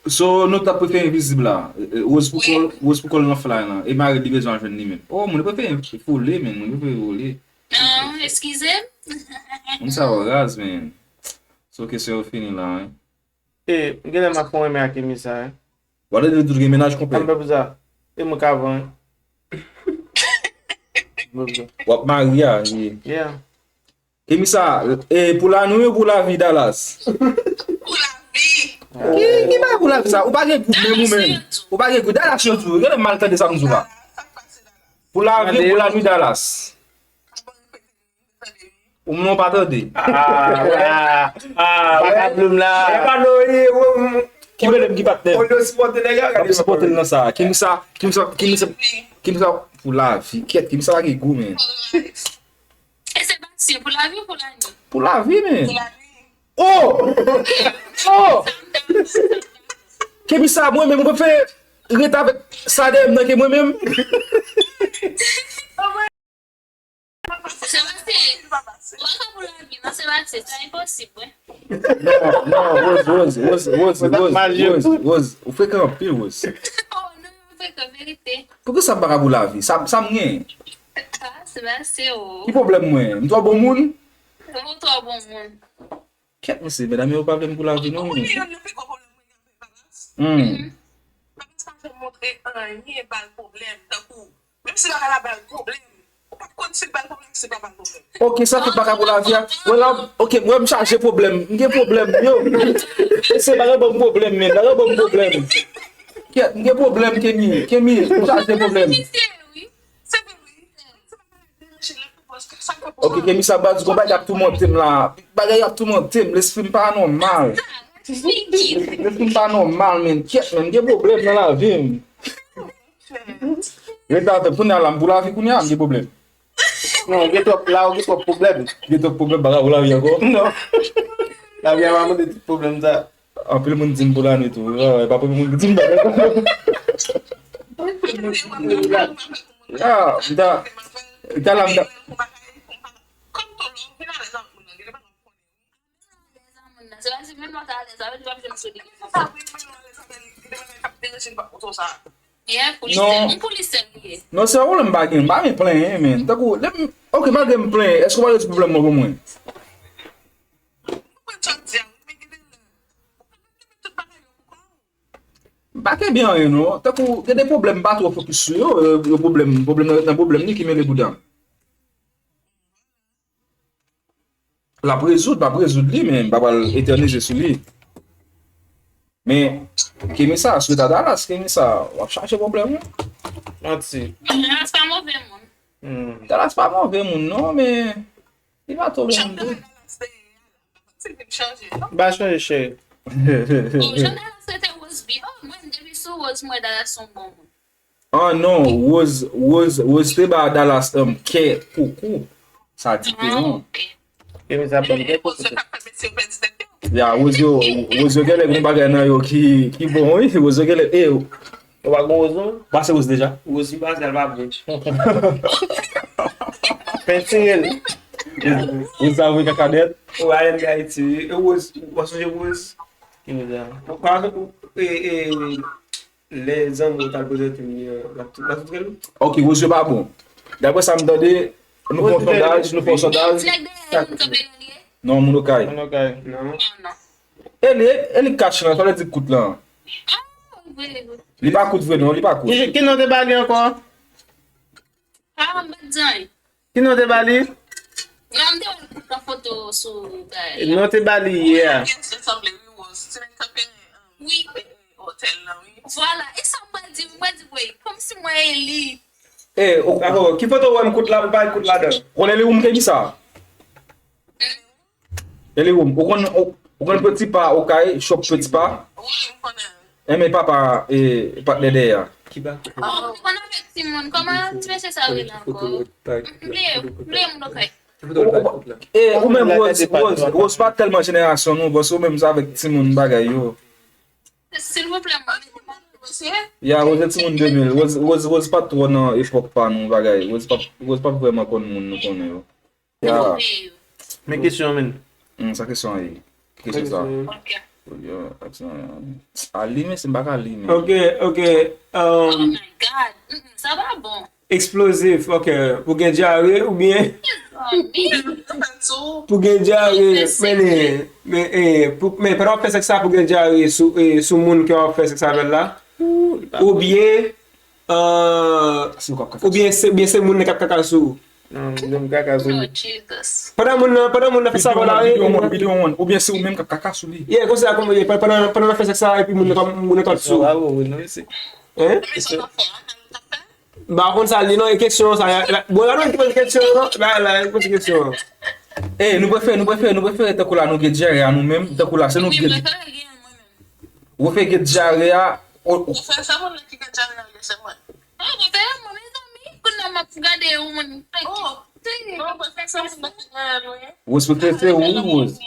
so, so, nou t ap prefere envizib la. E, e, Rose pou kò l, Rose pou kò l nan fly lan. E mari li bezwen al jwenn li menm. Oh, moun prefere vole, men, moun prefere vole. Non, eskize m. Moun sa yo raz, men. So, kesyon yo fini la, wi. E, m genlè m ap fè yon renmen ak Kemisa, wi. W ap tande tou gen mennaj, konpè. Ann pè pou sa. E mwen k avan, wi. W ap marye a, ye. Yeah. Kemisa, e, pou lanwi ou pou lavi, Dallas? Pou lavi. Ki, ki bagay pou lavi sa? Ou pa gen gout menm ou menm. Ou pa gen gout, Dallas yo tou. Genlè m mal tande sa m di w la. Pou lavi ou pou lanwi, Dallas? Ou mwen pa tande. Ah, ah, ah, bagay plim la. E pa nou, wi, wi, wi. Ki bèl m ki patnè. Ou dwe sipòte nèg la, gade. M ap sipòte l nan sa. Kemisa, Kemisa, Kemisa, Kemisa pou lavi. Kèt, Kemisa pa gen gou, men. E Sebastien, pou lavi ou pou lanwi? Pou lavi, men. Pou lavi. Oh! Oh! Kemisa, mwen menm, mwen prefere ret avèk sa dèyè m nan ke mwen menm. Sebastien, w ap ka pou lavi, non, Sebastien, sa enposib, wi. Non, non, Rose, Rose, Rose, Rose, Rose, Rose, ou frekan anpil, Rose. Oh, non, non, frekan, verite. Poukisa m pa ka pou lavi? Sa, sa m gen? Ah, Sebastien, oh. Ki pwoblèm mwen? M twò bon moun? Ou twò bon moun. Kèt, mesye, medam yo pa vle m pou lavi, non. Ou konnen youn nan pi gwo pwoblèm mwen gen avèk Balas? Hmm. Balas pa janm montre anyen ba l pwoblèm, tankou, menm si bagay la ba l pwoblèm, ou p ap konn si l ba l pwoblèm, si l pa ba l pwoblèm. Ok, sa fè bagay pou lavi a. Wè la, ok, wè m chaje pwoblèm. M gen pwoblèm, yo. Se bagay ban m pwoblèm, men. Bagay ban m pwoblèm. Kèt, m gen pwoblèm, Kemi. Kemi, m chaje pwoblèm. Se vre, wi. Se vre, wi. Se pa bagay deranje l, paske sa k fè Ok, Kemisa, baz, gon bagay ap toumante m la. Bagay ap toumante m, lespri m pa nòmal. Lespri m pa nòmal, men. Kyèt, men, gen pwoblèm nan lavi m. Rete atè, kounye a la, m pou lavi kounye a, m gen pwoblèm. Non, gen twòp, la ou gen twòp pwoblèm. Gen twòp pwoblèm, pa ka pou lavi ankò. Non. Lavi a pa mande tout pwoblèm sa. Anpil moun di m pou lane tou. Ah, e pa premye moun ki di m bagay sa. Ah, m ta, m ta la, m ta. Yeah, pou li sèl, pou li sèl li ye. Non, se yon pwoblèm m pa gen. M pa gen plenyen, men. Tankou, lè m, ok, malgre m plenyen, èske w pa rezoud pwoblèm mwen pou mwen? M pa kenbe anyen, non. Tankou, gen de pwoblèm, m pa twò fokis sou yo. Yo, yo pwoblèm, pwoblèm nan, nan pwoblèm li ki mele bouda m. L ap rezoud, m ap rezoud li, men m pa pral etènize sou li. Men, Kemisa, si w ta Dallas, Kemisa, w ap chache pwoblèm, wi. Manti. Dallas pa move moun. Hmm. Dallas pa move moun, non, men li pa twò bon moun tou. Ba chanje, cheri. Oh, jan Dallas rete Rose bi. Oh, mwen, depi sou Rose, mwen, Dallas se yon bon moun. Ah non, Rose, Rose, Rose te ba Dallas, um, kè koukou. Sa diferan. Ah, ok. Kemisa ban m kè koukou. Ya, Rose yo, Rose yo genlè gen bagay nan yo ki, ki bon, wi. Rose yo genlè, e, yo pa gen Rose, non? Pase Rose deja. Rose, li pase, l pa bon. Pentire l. Rose sa voye kaka nèt. Ou a Ayiti, wi. E Rose, w sonje Rose? Kemisa. Ou pa, e, e, Lè zanmi w t al prezante m li an, l ap tou, l ap tou tcheke l? Ok, Rose yo pa bon. Daprè sa m tande, nou fè yon sondaj, nou fè yon sondaj. Nèg dèyè moun kanpe nan li ye? Non, moun Okay. Moun Okay. Non. Ah, non. E li, e li k kach lan, sa vle di kout lan. Ah, vre, vre. Li pa kout vre non, li pa kout. Ki, ki non te ba li ankò? Ah, m pa t di anyen. Ki non te ba li? Non, m te wè l pran foto sou bagay la. Non te ba li yè a. Sanble wi, Rose. Ti nèg kanpe, wi, otèl lan, wi. Vwala, e sa m pral di, m pral di, wi, kòmsi mwen e li. E, o, o, ki foto w wè m kout la, m pa kout ladan? Konnen li ou m te di sa? E li ou m, ou konn, ou, ou konn Petit Pas, Okay, shop Petit Pas? Wi, m konnen. Enben papa, e, patnè dèyè a. Ki ba? Oh, li konn avèk timoun. Kòman ti mesye sa rele ankò? M bliye, m bliye moun Okay. E, ou menm, Rose, Rose, Rose pa tèlman jenerasyon nou, paske ou menm se avèk timoun bagay yo. Silvouplè, mwen, mesye. Ya, Rose se timoun de mil. Rose, Rose, Rose pa t twò nan epòk pa nou bagay. Rose pa, Rose pa vrèman konn moun nou konnen yo. Ya. Men kesyon, men. Hmm, sa kesyon an ye? Ki kesyon sa? Ok. Yo, kesyon an. A li, men, se m pa ka li, men. Ok, ok. Oh my God. Mm, mm, sa pa bon. Eksplozif, ok. Pou gen dyare oubyen? Pou gen dyare, men, men, eh, pou, men pandan w ap fè sèks la, pou gen dyare sou, eh, sou moun ke w ap fè sèks avè l la? Oubyen, eh, oubyen se, oubyen se moun nan k ap kaka sou ou? Non, moun nan kaka sou li. Oh, Jesus. Pandan moun nan, pandan moun nan fè sa, vwala, eh, oubyen se ou menm k ap kaka sou li. Yeah, konsa, kòman, eh, pandan, pandan l ap fè sèks la, epi moun nan, moun nan t ap sou ou. Hein? M pa konn sa li non, e kesyon sa, la, bon, la nou ki poze kesyon non, la, la, ki poze kesyon. Eh, nou prefere, nou prefere, nou prefere tankou la nou gen dyare a nou menm, tankou la se nou ki gen. Ou prefere gen dyare a, ou, ou. Ou fè sa moun nan ki gen dyare a, se mwen. Oh, ou fè mwen, mezanmi, kounye a m ap gade yon moun. Oh, non, ou fè sa moun nan ki gen dyare a, non. Rose prefere se ou, Rose.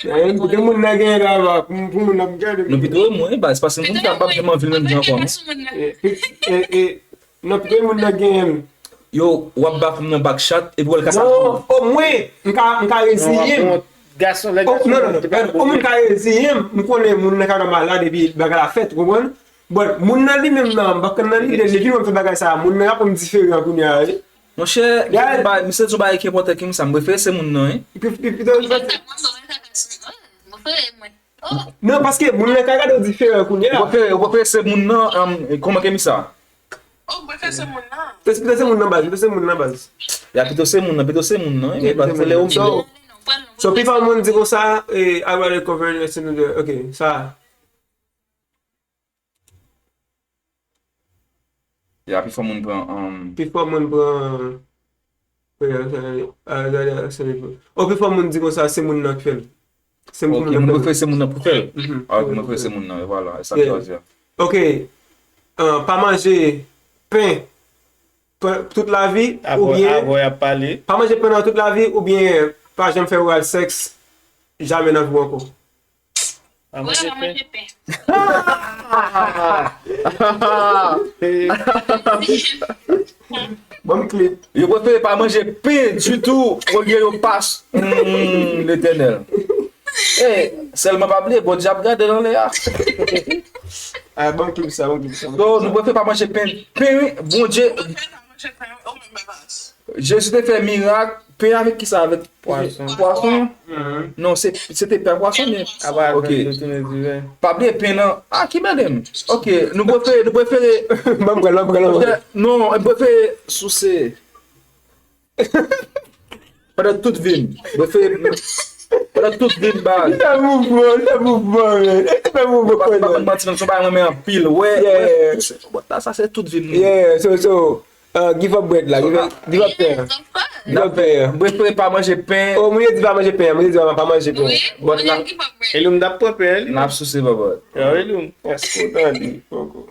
Eh, pou gen moun nan gen la, pou, pou moun nan gade. Nou pito e mwen, baz, paske moun sa p ap janm anvi l menm jan ankò, non. Eh, eh, eh, non, pito e moun nan gen. Yo, w ap ba fanm nan bak chat, epi w al kase. Non, omwen, m ka, m ka reziye m. Gason, lè gason. Non, non, non, omwen m ka reziye m, m konnen moun nan ka malad, epi bagay la fèt, ou konprann? Bon, moun nan li menm nan, m pa konn nan lide, depi mwen fè bagay sa, moun nan ap konn diferan kounye a, wi. Monchè, misye di yon bagay ki enpòtan ki m sa, m prefere se moun nan, wi. Li prefere, li prefere. Non, paske moun nan ka gade w diferan kounye a. Ou prefere, ou prefere se moun nan, um, kòman ke mi sa? Oh, m prefere se moun nan. Pito se moun nan baz, pito se moun nan baz. Ya, pito se moun nan, pito se moun nan, wi, men pa se lè ou menm. So, so, pifò moun di konsa, eh, I rather cover the rest of the, ok, sa. Ya, pifò moun pran, um, pifò moun pran. Ok, fò moun di konsa, se moun nan k fè l. Se moun nan k fè l. Ok, mwen prefere se moun nan pou fè l. Vwala, e sa m ta di a. Ok, pa manje pen, pen tout lavi, oubyen pa manje pen nan tout lavi, oubyen pa janm fè oral sèks jamè nan vi w ankò. Pa manje pen. Ban m klip. Yo prefere pa manje pen ditou olye yo pas. Hmm, Letènèl. Eh, sèlman pa bliye, Bondye ap gade nan lè a. Ah, ban m klip sa, ban m klip sa. So, nou prefere pa manje pen. Pen, wi, Bondye. Jezi te fè mirak, pen avèk kisa? Avèk pwason. Pwason? Non, se, se te pen ak pwason, men. Ok. Pa bliye pen nan. Ah, ki bèl m. Ok, nou prefere, nou prefere. Ban m pran, ban m pran, ban m pran. Non, nou prefere souse. Pandan tout vi m. Mwen fè, pandan tout vi m, baz. Li fè mouvman, li fè mouvman, men. Li fè mouvman. Pa, pa, pa manti, non, se yon bagay mwen renmen anpil. Wè, wè, se, sa, sa se tout vi m. Yeah, so, so, uh, give up bread la, give up, give up pen. Give up pen. Mwen prefere pa manje pen. Oh, moun yo di pa manje pen, moun yo di pa manje pen. But la, Eloum t ap pran pen, li. N ap souse, baba. Yo, Eloum. Èske w tande? Poko.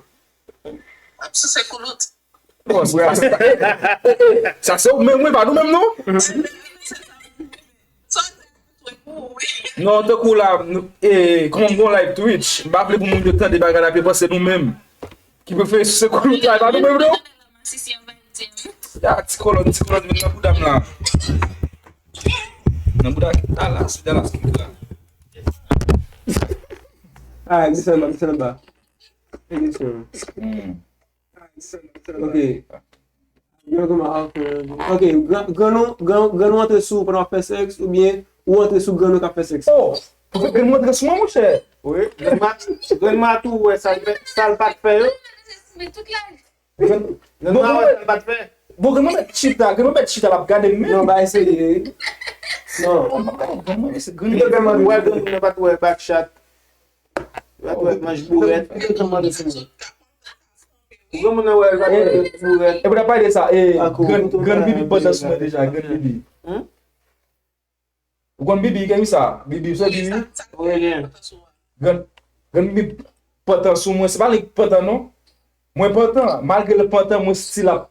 Ap souse koulout. Bon, sa, sa, sa se ou menm, wi, pa nou menm, non? Non, tankou la, nou, e, kòman m gon live Twitch, m pa vle pou moun yo tande bagay la, yo panse nou menm ki prefere souse koulout la, e pa nou menm, non? Ya, ti kolòn, ti kolòn, vin nan bouda m la. Nan bouda, Dallas, Dallas ki la. Ah, desann anba, desann anba. Emisyon. Hmm. Ok. Gran kòman, ok, ok, gran, grann ou, gran, grann ou antre sou ou pandan w ap fè sèks, oubyen ou antre sou grann ou k ap fè sèks? Oh! Grann mwen antre sou mwen, monchè. Wi, grann ma-, grann ma tou wè sa l fè, sa l pa t fè yo. Grann, grann ma wè sa l pa t fè. Bon, grann mwen mèt chita, grann mwen mèt chita, l ap gade m menm. Non, ba eseye. Non. Grann mwen, grann mwen, se grann mwen. Grann mwen wè grann mwen pa t wè backshot. Ou pa t wè manch bourèt. Ou gen moun nan wè l pa t wè bourèt. E pou n ap pale de sa, e, grann, grann Bibi pantan sou mwen deja, grann Bibi. Ou konn Bibi, gen sa? Bibi, se Bibi? Wi, gen. Grann, grann Bibi pantan sou mwen, se pa li k pantan non. Mwen pantan, malgre l pantan, mwen still ap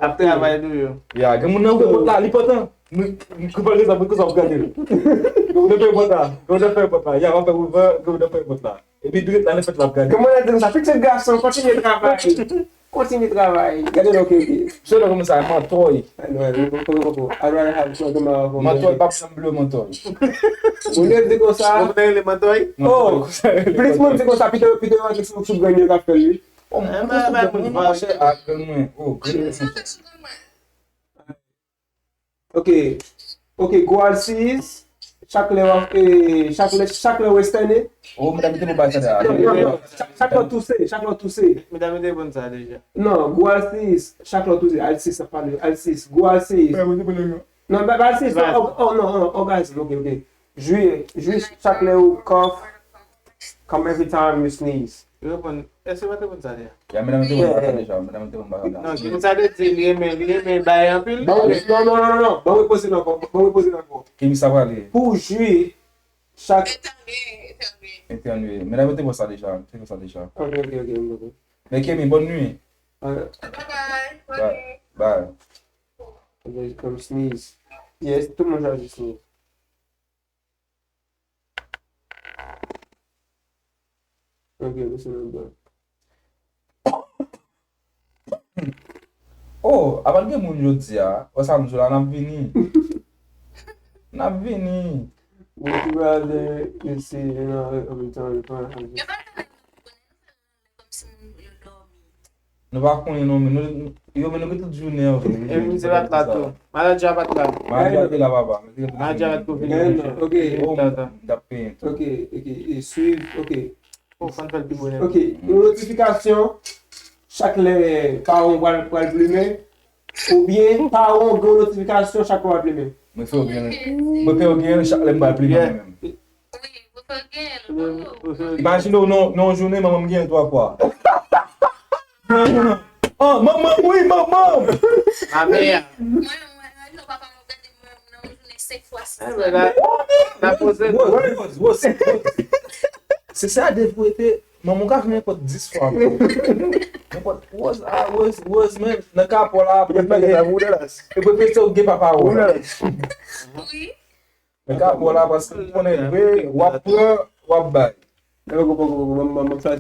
Ap travay tou yo. Ya, gen moun nan ouvè pòt la, li pantan. Nou, nou konprann rezon poukisa w ap gade l. Gen moun nan fè pòt la, gen moun nan fè pòt la. Ya, w ap fè ouvè, gen moun nan fè pòt la. Epi dirèk la, nan fèt la ap gade. Gen moun nan di m sa, pitit gason, kontinye travay. Kontinye travay. Gade non, ok, ok. Se nan kòman sa, mantòy. Mantòy p ap janm ble mantòy. Moun yo di konsa. Mantòy, konsa rele mantòy? Oh, plis moun di konsa, pito, pito yo antre sou, sou grann yo k ap fè l, wi. Oh, mwen, mwen, mwen, mwen, mwen, mwen, mwen, mwen, mwen. Ok. Ok, gwo alsiyis, chak lè w ap, eh, chak lè, chak lè w estène. Oh, medam, mete pou bay sa la. Non, non, non, chak, chak lè w touse, chak lè w touse. Medam, mete pou sa deja. Non, gwo alsiyis, chak lè w touse, alsiyis, sa pale, alsiyis, gwo alsiyis. Non, ba, ba alsiyis, non, oh, oh, non, non, orgazm, ok, ok. Jwi, jwi chak lè ou cough, come every time you sneeze. Li reponn, èske w pa t reponn sa deja? Ya, medam te reponn bagay sa deja, medam te reponn bagay sa. Non, ki pou sa te di, li renmen, li renmen bay anpil. Bon, non, non, non, non, non. Bon, repoze l ankò, bon, repoze l ankò. Ki mi sa prale? Pou w jwi chak. Etènye, etènye. Etènye. Medam te reponn sa deja, te reponn sa deja. Ok, ok, ok, ok. Men Kemi, bonne nuit. Bye bye, bonne nuit. Bye. Ok, come sneeze. Yes, tout moun chwazi sneeze. Ok, nou se nan blan. Oh, avan gen moun jodi a, wè sa m di w la, n ap vini. N ap vini. Would you rather you see, you know, every time you find Yo pa tande kòmsi moun yo dòmi. Nou pa konnen non, men nou, yo, men nou gen tout jounen an vre. E misye pa t la tou. Maladja pa t la. Maladja te la, papa. Maladja pa t tou vini. Ok. Oh, m t ap penyen tou. Ok, ok, e swiv, ok. Oh, fò n fè l pi bonè. Ok, yon notifikasyon, chak lè paran w pral, pral plimen, oubyen paran w gen yon notifikasyon chak lè w pral plimen. Mwen fè w gen, mwen fè w gen chak lè m pral plimen mwen menm. Wi, ou fè gen l, wi. Imajine w nan, nan yon jounen, manman m gen l twa fwa. Oh, manman m, wi, manman m! Ma mère. Mwen, mwen, Eh, men la, la poze. Rose, Rose, Rose. Se sa, depi w rete, manman w ka fè nenpòt dis fwa. Nenpòt, Rose, ah, Rose, Rose, men, nan ka pa w la, e prefere se ou gen papa w. Wi. Nan ka pa w la, paske ou konnen vre, w ap pran, w ap bay.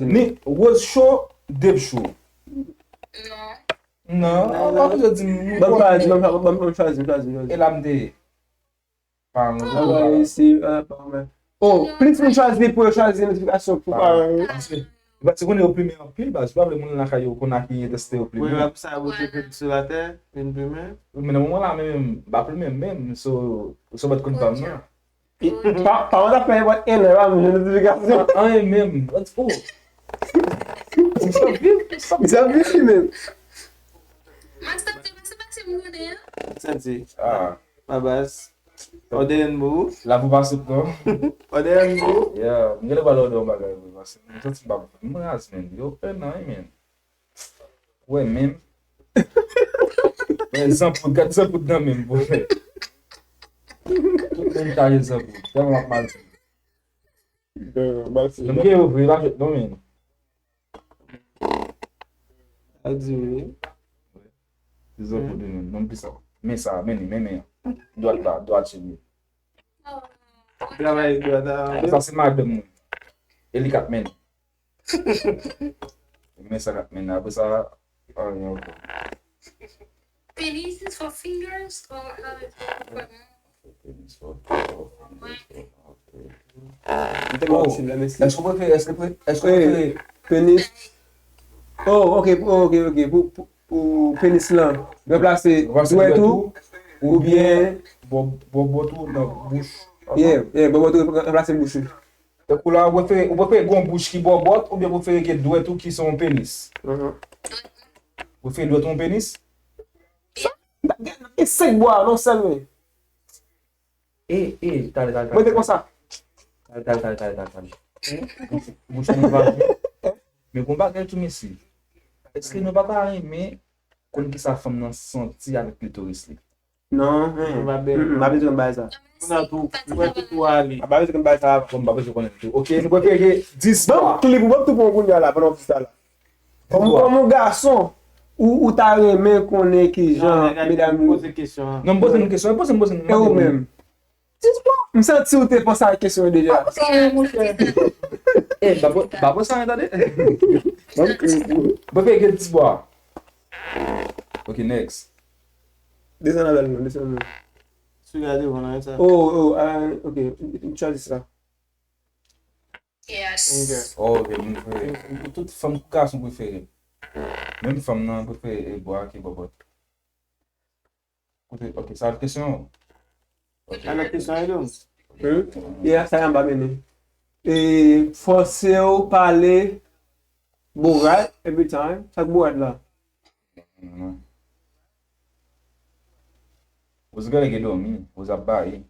Ni Rose cho, Dave cho. Non. Non, w pa bezwen di m. Ban m chwazi, ban m chwazi, ban m chwazi, ban m chwazi. E la m te ye. Paran yo. Anba isi, ah, pa mwen. Oh, plis moun chwazi pou yo chwazi notifikasyon pou paran yo. Paske, paske konnen yo plimen anpil, baz. Ou pa vle moun lakay yo konn a ki entèste yo plimen. Wi, wi, sa, ou te pedi sou latè, vin plimen. Wi, men nan moman la, men, menm, m pa plimen menm, so, so bat konn pa m nan. Pa, paran ta fè yon enn, pa m jwenn notifikasyon. Anyen menm. Oh. Misye ap viv, misye ap viv li menm. Max, tande, se pa se m konnen an. Santi. Ah. Ma baz. Òdè yon mo. Lavi pa sot non. Òdè yon mo. Yeah, m genlè pral òdè yon bagay vre, paske m santi m pa, m raz, men. Yo fè nan, men. Wè, men. Men, zanpoud, gad zanpoud nan men m, bro. Tout moun chaje zanpoud. Tèlman m ap mal. Non, m gen yo vre, pa jwèt non, men. A di wi. Ti zanpoud li menm, non, plis sa. Men sa, men li, men, men. Dwat la, dwat sou li. Travay dwat la. Sa se madanm mwen. E li k ap mennen. Men sa k ap mennen. Apre sa, anyen ankò. Penis is for fingers or, uh, for mouth? Penis for, for fingers, for, ok. M te ba w ti la, mesi. Èske w prefere, èske pre-, èske w prefere penis? Oh, ok, oh, ok, ok. Pou, pou, pou penis lan, ranplase dwèt ou, oubyen bò, bò, bòbòt ou nan bouch. Yeah, yeah, bòbòt ou ranplase bouch ou. Tankou la, ou prefere, ou prefere gen yon bouch ki bòbòt oubyen ou prefere gen dwèt ou ki se yon penis? Ou prefere dwèt ou yon penis? Sa, gen, gen senk bwa, non, sèl men. E, e, tande, tande, tande. Mwen te konsa. Tande, tande, tande, tande, tande. Bouch, bouch nou pa bon. Men gon bagay tou, mesye. Èske nou pa ta renmen konn kisa fanm nan santi avèk klitoris li? Non, mm, mm, m pa bezwen bay sa. Konnen tou, mwen tou tou ale. M pa bezwen bay sa. Bon, m pa bezwen konnen tou. Ok, nou prefere gen dis bwa. Ban m klip ou, ban m tou pran kounye a la, pandan w di sa la. Kòm, kòm yon gason, ou, ou ta renmen konnen kijan medam yo poze kesyon an. Non, m poze nou kesyon, poze m, poze m. E ou menm? Dis bwa. M santi ou te panse a kesyon yo deja. Pa konsa, monchè. Eh, pa, pa konsa, tande. Ban m klip ou. Ban m gen dis bwa. Ok, next. Desann avè l non, desann non. Sou gade, bon, nan sa. Oh, oh, ah, ok. M chwazi sa. Yes. Ok. Oh, ok, m prefere. Tout fanm kou gason prefere. Menm fanm nan prefere e bwa ke bòbòt. Koute, ok, sa lòt kesyon. Ok. Sa lòt kesyon, Edo. Hmm? Yeah, sa yon ba mennen. E fòse w pale borat every time. Sa k borat la? Rose genlè gen dòmi, Rose ap baye.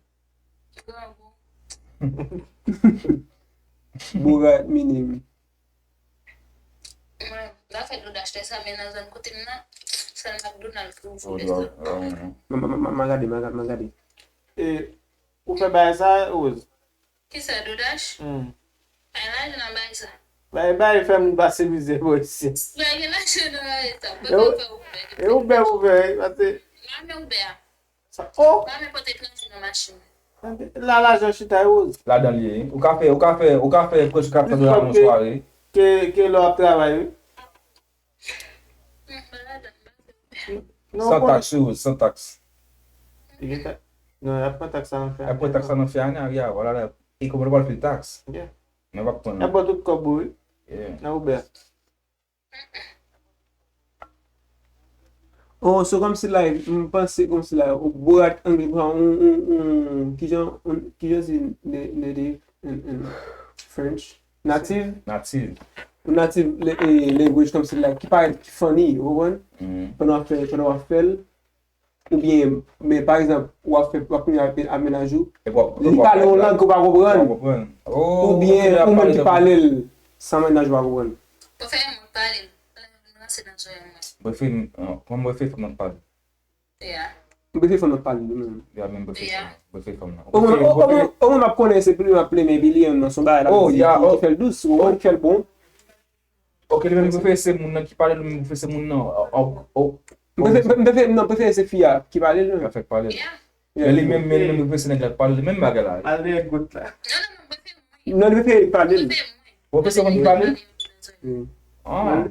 Borat minim. Mwen, m ta fè DoorDash lè sa, men nan zòn kote m nan, sèl McDonald ki ouvri lè sa. M, m, m, m gade, m gade, m gade. E, ou fè bagay sa, Rose? Kisa, DoorDash? Hmm. Ay, lajan nan bagay sa. Bagay, bagay fè moun pase mizè bò isit. Bagay gen lajan nan bagay sa. Mwen pa fè Uber. E Uber, Uber, wi, pase. M pa renmen Uber a. Sa, oh! M pa renmen pote plante nan machin. La, lajan chita, wi. Ladan l ye, wi. Ou ka fè, ou ka fè, ou ka fè prèske katsan dola nan yon sware. Ke, ke lè w ap travay, wi. Non, san taks, wi, san taks. Non, y ap pran taks sa nan fè ane. Y ap pran taks sa nan fè ane, a, ya, vwala la. E kòman nou pral fè taks? Yeah. Men w ap pran. Y ap pran tout kòb ou, wi. Yeah. Nan Uber. Oh, so kòmsi la, m panse kòmsi la, ou borat anglè, ou, ou, ou, kijan, ou, kijan se na-, native in, in French? Native? Native. Ou native le-, eh, language kòmsi la, ki parèt ki funny, ou konprann? Mhm. Pandan w ap fè, pandan w ap fè l, oubyen, men pa egzanp, w ap fè, w ap kounye a ap, ap mennaj ou, li pale yon lang ke w pa konprann. Ou pa konprann. Oh, oubyen, ok, ou menm ki pale l san mennaj ou pa konprann. Ou fè moun pale l. Ranse nan zòrèy mwen. Mwen fè, mwen fè fanm nan pale. Yeah. M prefere fanm nan k pale li menm. Ya, menm prefere fanm nan. Prefere fanm nan. Omwen m ap konnen se pou li m ap plemen epi li menm nan se yon bagay l ap di ki fè l dous, ou konprann, ki fè l bon. Ok, li menm li prefere se moun nan ki pale, li menm li prefere se moun nan. M prefere, non, m prefere se fi a ki pale li menm. Fè k pale. Men li menm, men li menm li prefere se nèg la k pale li, menm bagay la. Al dèyè gout la. Non, li prefere pale li. Ou prefere se moun ki pale? Ah.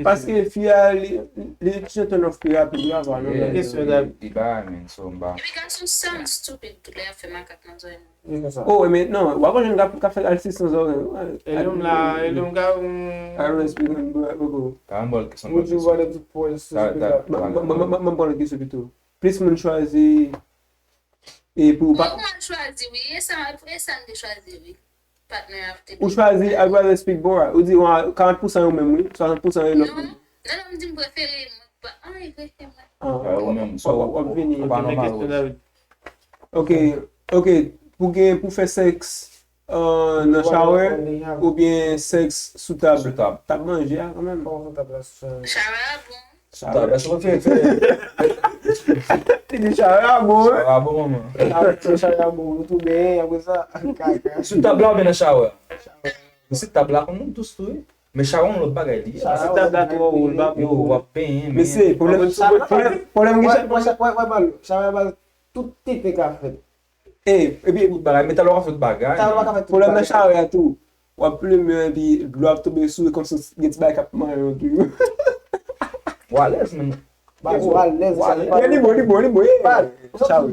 Paske fi a li li ti jan turn off pi rapid wi avan nou. Kesyon li bay men so m pa. Epi gason sound stupid tout lè y ap fè makak nan zòrèy moun. Oh men non, w ap wè jèn gap ka fè al sis nan zòrèy. E nou m la, e nou m ka. I don't speak bro. Ka m bòl kesyon. Would you rather be poor and stupid? Ban m bòl kesyon pito. Plis moun chwazi E pou ou pa. Ou mal chwazi wi, e sa, e sa m te chwazi wi. Partner after. Ou chwazi I'd rather speak Bora. Ou di wa karant pousan yo menm wi, swasant pousan yo lòt. Non, non, non, m di m prefere mwen pa. Ah, e vre, se mwen. Ah, ou menm, so, w ap vini. Ok, ok, pou gen, pou fè sèks nan shower oubyen sèks sou tab? Sou tab. Tab manje a kanmenm. Shower a bon. Shower. Tab, èske w fè fè? Li di shower a bon wi. Shower a bon manman. Shower a bon, nou tou benyen apre sa. Sou tab la oubyen nan shower? Sou tab la konn nou dous tou wi. Men shower yon lòt bagay li ye. Si tab la twò wo, l pa bon. Yo, w ap benyen men. Mesye, pwoblèm, pwoblèm gen. Shower baz, tout tenten ka fèt. E, epi tout bagay, men talè w ap fè tout bagay. Talè w ap fè tout bagay. Pwoblèm nan shower a tou. W ap plimen epi dlo ap tonbe sou ou kòmsi gen ti bagay k ap manyen w tou. W alèz men. Baz, w alèz. Li bon, li bon, li bon. Shower.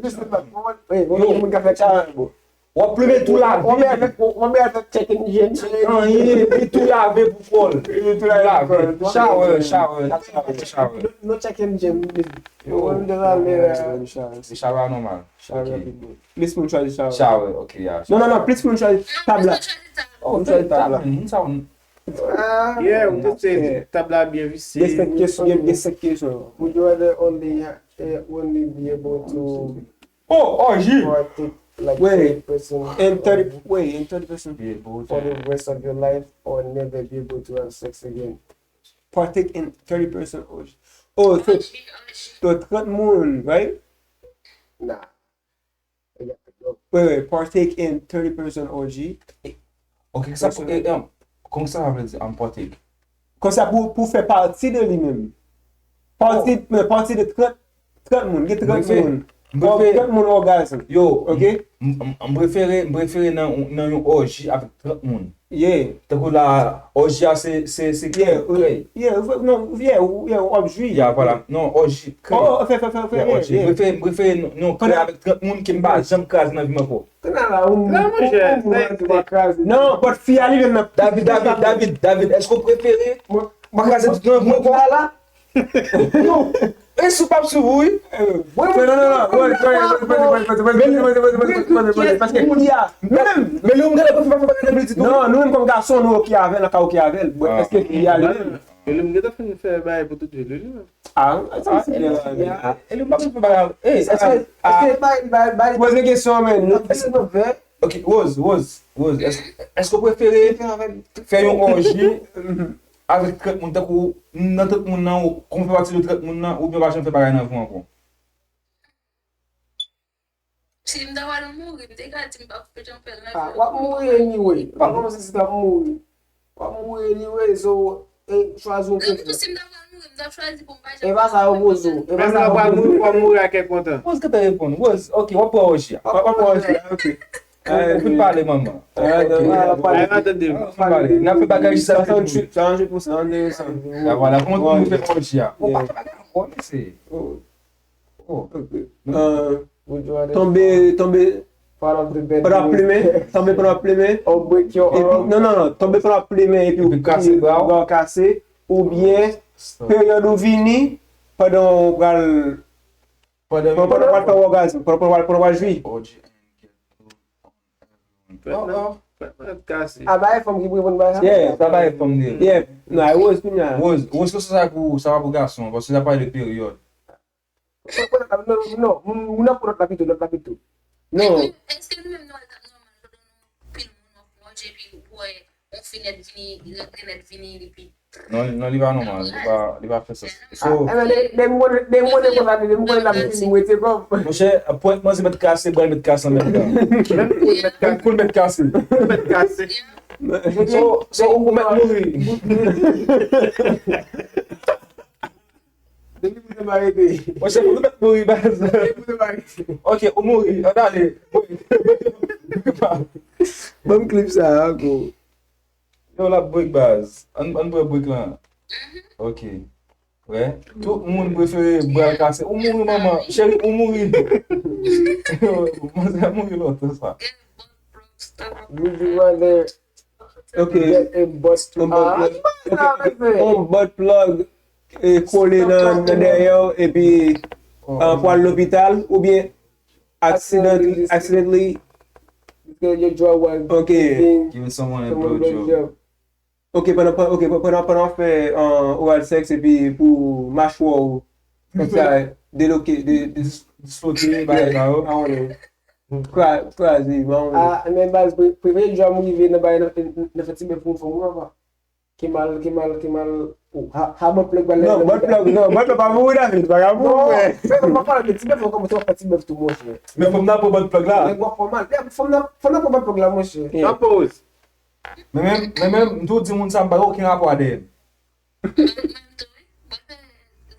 Yo, moun ka fè shower bon. W ap plimen tou lave. W ap plimen avèk check engine. Anyen, li tou lave pou kò l. Li tou lave pou kò l. Shower, shower, shower, shower. No check engine. Yo, shower nòmal. Plis moun chwazi shower. Shower, ok, ya. Non, non, non, plis moun chwazi tab la. Oh, moun chwazi tab la. Moun sa moun. Yeah, ou te se tab la byen visye. Gen sèt kesyon, gen sèt kesyon. Would you rather only, eh, only be able to Oh, orji. Or take like thirty percent and thirty, wait, and thirty percent for the rest of your life or never be able to have sex again. Partake in thirty percent orji. Oh, so, so trant moun, right? Nah. Wait, wait, partake in thirty percent orji. Ok, kisa, eh, eh, kòman sa vle di, um, partake? Konsa pou, pou fè pati de li menm. Pati, men pati de trant, trant moun, gen trant moun. Trant moun orgasm. Yo, ok? M prefere, m prefere nan, nan yon orji avèk trant moun. Yeah. Tankou la, orji a se, se, se krèy. Yeah, non, yeah, yeah, w ap jwi. Yeah, vwala. Non, orji, krèy. Oh, oh, fè, fè, fè, fè, yeah, orji. M prefere, m prefere nan yon krèy avèk trant moun ke m pa janm kraze nan vi m ankò. Kounye a la, ou, ou, ou, ou, ou pa kraze. Non, but fi a li menm nan. David, David, David, David, èske w prefere? Mwen, mwen kraze tout nan vou la. Non. E si w p ap swiv ou, wi. Non, non, non, non. Paske fi a menm. Men li menm gade pou fi pa fè bagay nan pil ditou. Non, nou menm kòm gason, nou oke avè l, nou ka oke avè l. Èske fi a li menm? E li m gentan fin fè bagay pou tout vi li, li menm. Ah, sa se byen la. E li m pa fin fè bagay. Èske, èske, poze kesyon, men. Ok, Rose, Rose, Rose, èske, èske w prefere fè yon orji avèk trant moun, tankou nan trant moun nan, ou konn fè pati de trant moun nan, oubyen w pa janm fè bagay nan vi w ankò? Si m ta pral mouri, m te ka di m p ap janm fè l nan vi m. Ah, w ap mouri anyway. Pa kòmanse si t ap mouri. W ap mouri anyway, so, e, chwazi yon kesyon. Menm tou si m ta pral mouri, m t ap chwazi pou m pa janm fè l. E pa sa yo poze w. E pa sa yo poze w. Menm lè w pral mouri, w ap mouri ak kè kontan. Rose gentan reponn. Rose, ok, w ap pran orji a. W ap pran orji a, ok. Ou fin pale, manman. N ap fè bagay jis apre. Swasanntwit pou san, swasanntwit pou san. Vwala, kòman nou fè orji a? Ou pa fè bagay ankò, mesye. Oh. Tonbe, tonbe. Pandan w ap plimen, tonbe pandan w ap plimen. Epi, non, non, non, tonbe pandan w ap plimen epi w kase bra w. Bra w kase. Oubyen, peryòd ou vini, pandan w pral, pandan w pral fè w ògazm, pandan w pral, pandan w pral jwi. Oh, oh. A, bagay fanm ki pou reponn bagay sa? Yeah, sa bagay fanm li ye. Yeah, non, e Rose kounye a. Rose, Rose, kesyon sa pou, sa pa pou gason, paske sa pale de peryòd. Non, non, non, moun, moun ap pran nòt la pito, nòt la pito. Non. Èske nou menm nou al t ap nòmal pandan nou pil moun ap manje epi ou wè yon fi nèt vini, rantre nèt vini, epi Non, non, li pa nòmal. Li pa, li pa fè sans. So, ah, eh ben, de, de m konnen, de m konnen konsa, de m konnen l ap fini, mwen te kòm. Monchè, pwent manzè mèt kase, bwè l mèt kase an menm tan. Menm koul mèt kase. Koul mèt kase. Koul mèt kase. So, so, ou mèt mouri. Depi pou te pa rete. Monchè, pou te mèt mouri, baz. Depi pou te pa rete. Ok, ou mouri. Ann ale. Ban m clip sa a, ankò. Yo, l ap break, baz. Ann, ann pran break lan. Ok. Wè. Tout moun prefere bra l kase. Ou mouri, manman. Cheri, ou mouri. Manzè mouri lontan sa. Would you rather Ok. get a butt to On butt ah, plug. Ki bagay sa, mesye? On butt plug e kole nan, nan dèyè w, epi Oh. ah, pou al lopital, oubyen accident, accidentally. Because your jaw was Ok. giving Giving someone a someone a blowjob. blowjob. Ok, pandan, pandan, ok, pandan, pandan w fè ah, oral sex epi pou machwa w, kòmsa, deloke, de, de, Disloke, bagay sa yo. ah, wè. Kra-, kraze, ba w. Ah, men baz, pre-, premye jou a m rive nan bagay nan, nan fè ti bèf pou yon fanm, wi, papa. Ki mal, ki mal, ki mal. Oh, ha, ha, butt plug, ba Non, butt plug, non, butt plug pa pou ou, David, pa ka pou ou, Non, men. men m pa pale de ti bèf, ou kòmanse w ap fè ti bèf tou, monchè. Men fanm nan pran butt plug la. Nèg w ap fè mal. Nèg fanm nan, fanm nan pran butt plug la, monchè. Yeah. Nan pose. Men menm, men menm, m tou di moun sa, m pa gen okenn rapò a D M. Mwen, mwen tou, wi. Mwen fè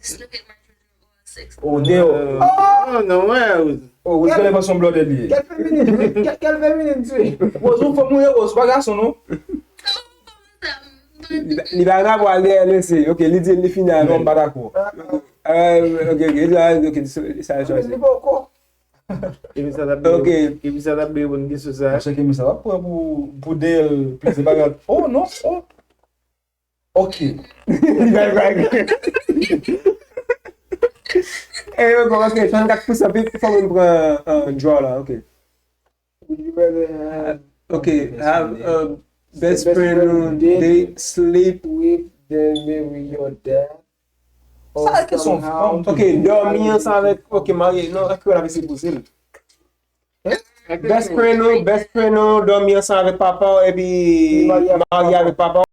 dislokate my children oral sex. Oh, deyò. Oh, non, wè. Oh, ou se lè pasyon blòdè li ye. Kèl feminin, kèl, kèl feminin, tu. Rose, ou fanm ou ye, Rose, pa gason, non. Li pa gen rapò a D M, mesye. Ok, li di li fini avè l. Non, m pa dakò. Ah, ok, ok, ok, ok, sa, sa, sa. Li poko. Epi sa t ap Ok. Epi sa t ap byen bon kesyon sa. Monchè, Kemi sa t ap pran pou, pou de l, plezi bagay. Oh, non, oh. Ok. Li bay bagay. Eh, yo kòmanse, swasannkatpousan, pi fò moun pran, euh, draw la, ok. Would you rather have Ok, have a best friend ou date, sleep. With than marry your dad? Sa e kesyon fanm tou. Ok, dòmi ansanm avèk, ok, marye, non, ak yo la, se poze l. Best friend ou, best friend ou, dòmi ansanm avèk papa w, epi marye avèk papa w.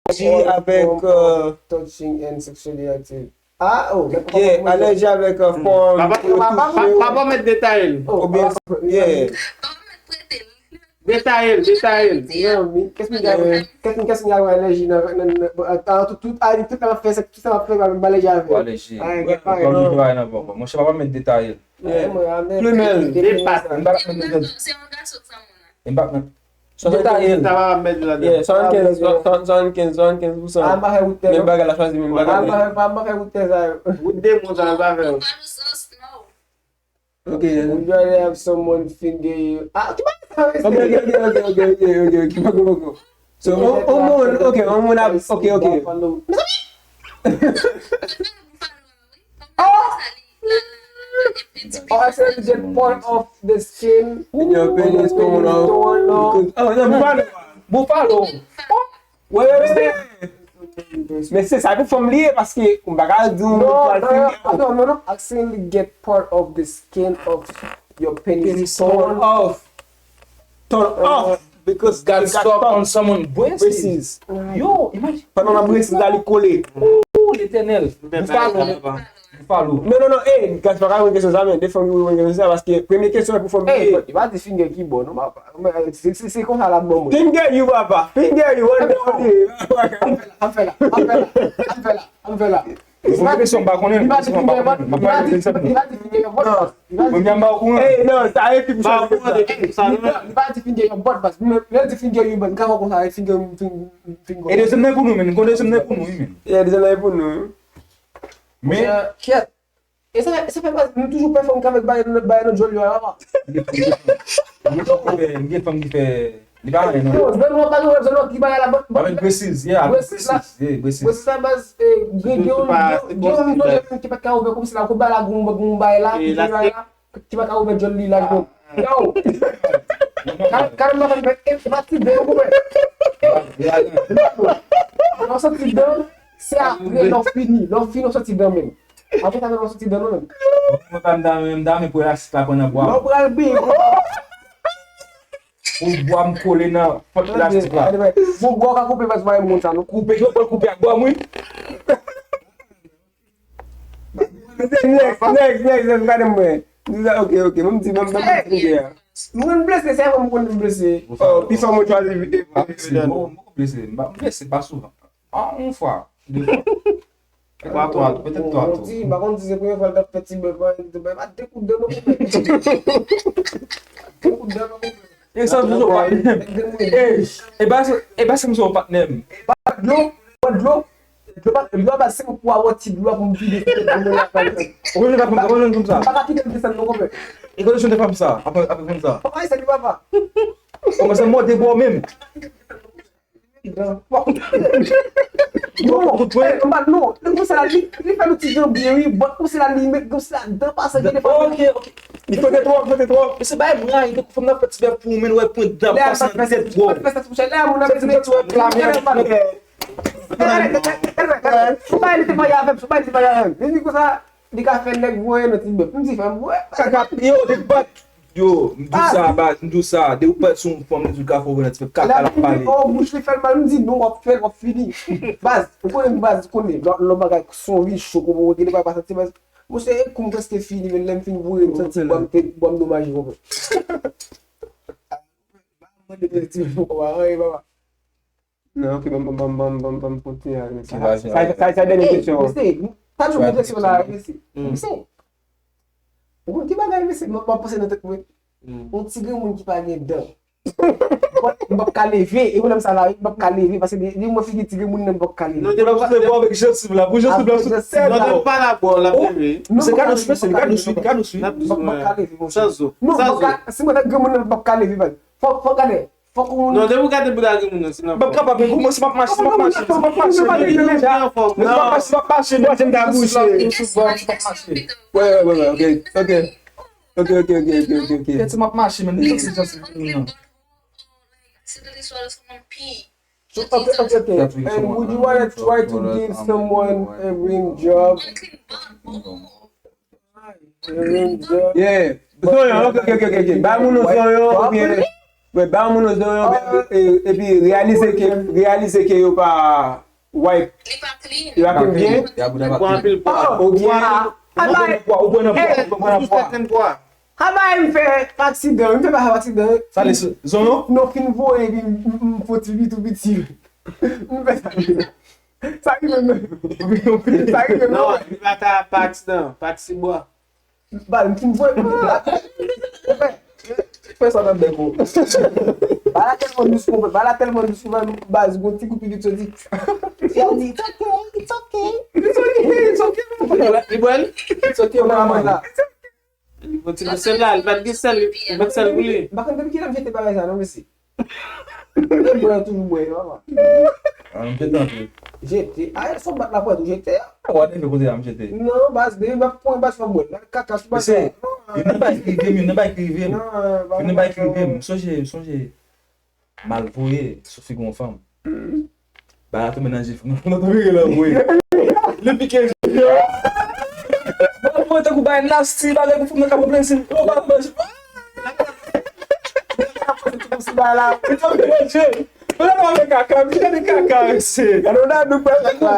Alèji avèk, euh, touching and sexually active. Ah, oh, yeah, alèji avèk, euh, fòm. Papa, papa, papa, papa mèt detaye l. Oubyen, yeah. Detaye l, detaye l. Non, men, kès moun ki gen, kès moun, kès moun ki gen alèji nan, nan, nan, nan, tout, tout, ah, tout sa m ap fè, se tout sa m ap fè, m alèji avè l. Ou alèji. Ah, gen pa. Ou pa vle travay nan bon, bon. Monchè, papa mèt detaye l. Yeah. Plimè l. Depas. M pa mèt detaye l. Se yon gason sa moun nan. M pa mèt. Detaye l. Sa pa mèt ladan. Yeah, swasannkens, swasannkens, swasannkens pousan. Ah, m pa fè wout tè, non. Menm bagay la chwazi, menm bagay la. Ah, m pa fè, m pa fè wout tè sa yo. Wout demon sa, m pa fè yo. Ok. Would you rather have someone finger you? Ah, ki bagay sa, mesye? Ok, ok, ok, ok, ok, ok, ok, ok, ok, ok, ok, ok. So, on, on moun, ok, on moun ap, ok, ok. Mezanmi! Oh! Oh, I said to get part of the skin. In your penis, torn off. Torn off. Oh, non, buffalo. Buffalo. Oh! Wè, wè, wè. Men se sa pou fanm li ye, paske m pa ka di w Non, non, non, non, non, non. Accidentally get part of the skin of your penis Penis torn torn off. Torn off because God God suck torn on someone braces. Braces. Yo, imagine. Pandan nan braces la, li kole. Oh, Letènel. Buffalo. Buffalo. Non, non, non, eh, guys, pa ka reponn kesyon sa, men. De fanm ki reponn kesyon sa, paske premye kesyon pou fanm Hey, li ye. But li pa di finger ki bò, non, papa. Men, se, se, se konsa l ap ban mwen. Finger you, papa. Finger you, one day. Ann fè la, ann fè la, ann fè la, ann fè la. Li pa di finger, li pa di finger, li pa di finger yon bòt. Premye m pa okouran. Hey, non, sa e fi m chwazi sa. Li pa di finger yon bòt, baz. Lè l di finger yon bòt, m ka wè konsa, finger, finger. E dezyèm nan pou nou, men. Gon dezyèm nan pou nou, wi, men. Yeah, dezyèm nan pou nou. Men, kèt. E sa, sa fè pa, nou toujou pèfòm avèk bagay, bagay nan djòl yo a, papa. M gen fanm ki fè, m gen fanm ki fè, li pa anyen, non. Yo, zòn nou an pa nou, zòn nou an ki bagay la, bon, bon. Avèk braces, yeah, avèk braces la, braces, yeah, braces. Braces la, baz, eh, gen, gen, gen, gen yon moun ki pa ka ouvè kòmsi la, kou bagay la, gon, gon bagay la, ki bagay la, ki pa ka ouvè djòl li la, gon. Yo! Ka, ka nan mwen fè, e, e pa ti dan, yo, konpè. Lè w santi dan, se apre, lè w fini, lè w fini, w santi dan menm. Apre sa, menm w santi dan non menm. Mwen pa m dame, m dame pou elastik la pran nan bwa. Lè w pral byen. Yon bwa m kole nan pòt plastik la. Bon, bò ka koupe, pa se pa moun sa, non. Koupe, yo pral koupe ak bwa m, wi. Next, next, next, next, gade mwen. Di sa, ok, ok, mwen m di, mwen m di, ya. Mwen blese, se mwen m konn blese. Pi fò mwen chwazi. Mwen blese, mwen blese pa souvan. An, yon fwa, de fwa. Twa, twa, petèt twa tou. Di, pa konn si se premye fwa l t ap fè ti bèf, pa de kout dan nan koupe. De kout dan nan koupe. E sa, m sou patnè m. E ba se m sou patnè m. Ba dlo, ba dlo. Dlo pa, dlo pa se pou a wè ti dlo pou m vide. Ou konn sa fè m sa, ou konn sa. Pa ka kite m desann non konpè. E konn sa fè m sa, apre apre konn sa. Papa, se li papa. Ou konn sa mòde bò menm. Non, non, li konsa la, li fè nou ti jan byen wi, bòt konsa la, li met konsa la, dan pase gen de fwa. Ok, ok. Li fete twòp, fete twòp. Mesye bay mwen, li te kou fè m nan fè ti bèf pou ou, men wè pwen dan pase nan tèt bò. Fè sa ti bèf la, moun ap fè ti bèf la, men. Fò bay li te marye avè m, fò bay li te marye avè m. Li di konsa, li ka fè nèg voye nan ti bèf. M di fè m voye. Kaka, yo, de bat. Yo, m di w sa, baz, m di w sa, depi w pèt sou yon fanm, li di w ka fè w vre nan ti pèp, kaka l ap pale. Oh, bouch li fè l mal, m di, bon, w ap fè l, w ap fini. Baz, ou konnen, baz, ou konnen, lòt bagay, son vi cho, kòman w gen de bagay pa santi, baz. Monchè, e kou m prèske fini, men lè m fin boure, m santi bwa m te, bwa m domaje, konprann. Mwen de ti poko pa anyen, papa. Non, ok, ban m kontinye avèk sa. Sa, sa, sa, dènye kesyon. Mesye, pa jwenn presyon la, mesye. Mesye, ou konn ki bagay, mesye, mwen, mwen panse nan tèt mwen. Yon ti granmoun ki pa gen dan. Mwen, m p ap ka leve, e pwoblèm sa la, wi, m p ap ka leve, paske li, li, mwen figi ti granmoun nan, m p ap ka leve. Non, te pa vle bò avèk jansib la, pou jansib la sou tèt la. Non, te pa la bò, l ap leve. Se ka nou swi, se ka nou swi, ka nou swi. M p ap ka leve, monchè. San zo. Non, m p ap ka, si mwen t ap granmoun nan, m p ap ka leve, baz. Fòk, fòk gade. Fòk ou. Non, depi w gade bouda granmoun nan, se nan fòm. M p ap kapab, men kòman si m ap mache, si m ap mache, si m ap mache. Si m ap mache, si m ap mache, bwè, m ta bouche. Wè, wè, wè, wè, ok, ok. Ok, ok, ok, ok, ok, ok. Kèt, si m ap mache, men, li santi, santi, non. Ok, ok, ok. And would you wanna try to give someone a rim job? Yeah. Zonyon, ok, ok, ok, ok. Ba moun yon zonyon, oubyen, wè, ba moun yon zonyon, e, e, epi reyalize ke, reyalize ke yo pa wipe. Li pa clean. Li pa clean byen. Li pa clean. Li pa clean. Oubyen, ou pran nan pwa, ou pran nan pwa. Aba, m fè aksidan, m fè pa aksidan. Sa le zonyon? Non, fin voye, epi m, m, m fè ti piti, piti. M fè sa. Sa rive menm. Sa rive menm. Non, li pa ta pa aksidan, pa ti bwa. Bal, m fin voye. Fè sa nan bèk ou. Bal la tèlman dous, konpè. Bal la tèlman dous, konpè. Baz, gon ti kout pipi soti. Yo di, it's okay, it's okay. It's okay, it's okay. Li bwè l? It's okay, mama. Li pran ti sèl la, li pa t gen sèl, li pa t sèl pou li. M pa konn depi kilè m jete bagay sa non, mesye. Mwen bwè toujou bwè, papa. Ah, m jete anpil. Jete. A, e sa w bat la pou tou jete a. Ou pa depi kote a m jete. Non, baz, depi m ap pran baz fò bwè. Kaka sou baz. Mesye, youn nan bagay ki rive m, youn nan bagay ki rive m. Youn nan bagay ki rive m. M sonje, m sonje. M al voye sou figi yon fanm. Bagay la tonbe nan je fanm nan, tonbe nan je fanm nan, voye. Li pike je yo. Mwen tankou bagay nasty, bagay pou fanm nan ka pran plezi. Yo pa manje. Li tonbe nan je. Mwen la pa fè kaka, mwen gade kaka, mesye. Gade w nan nou pral fè la.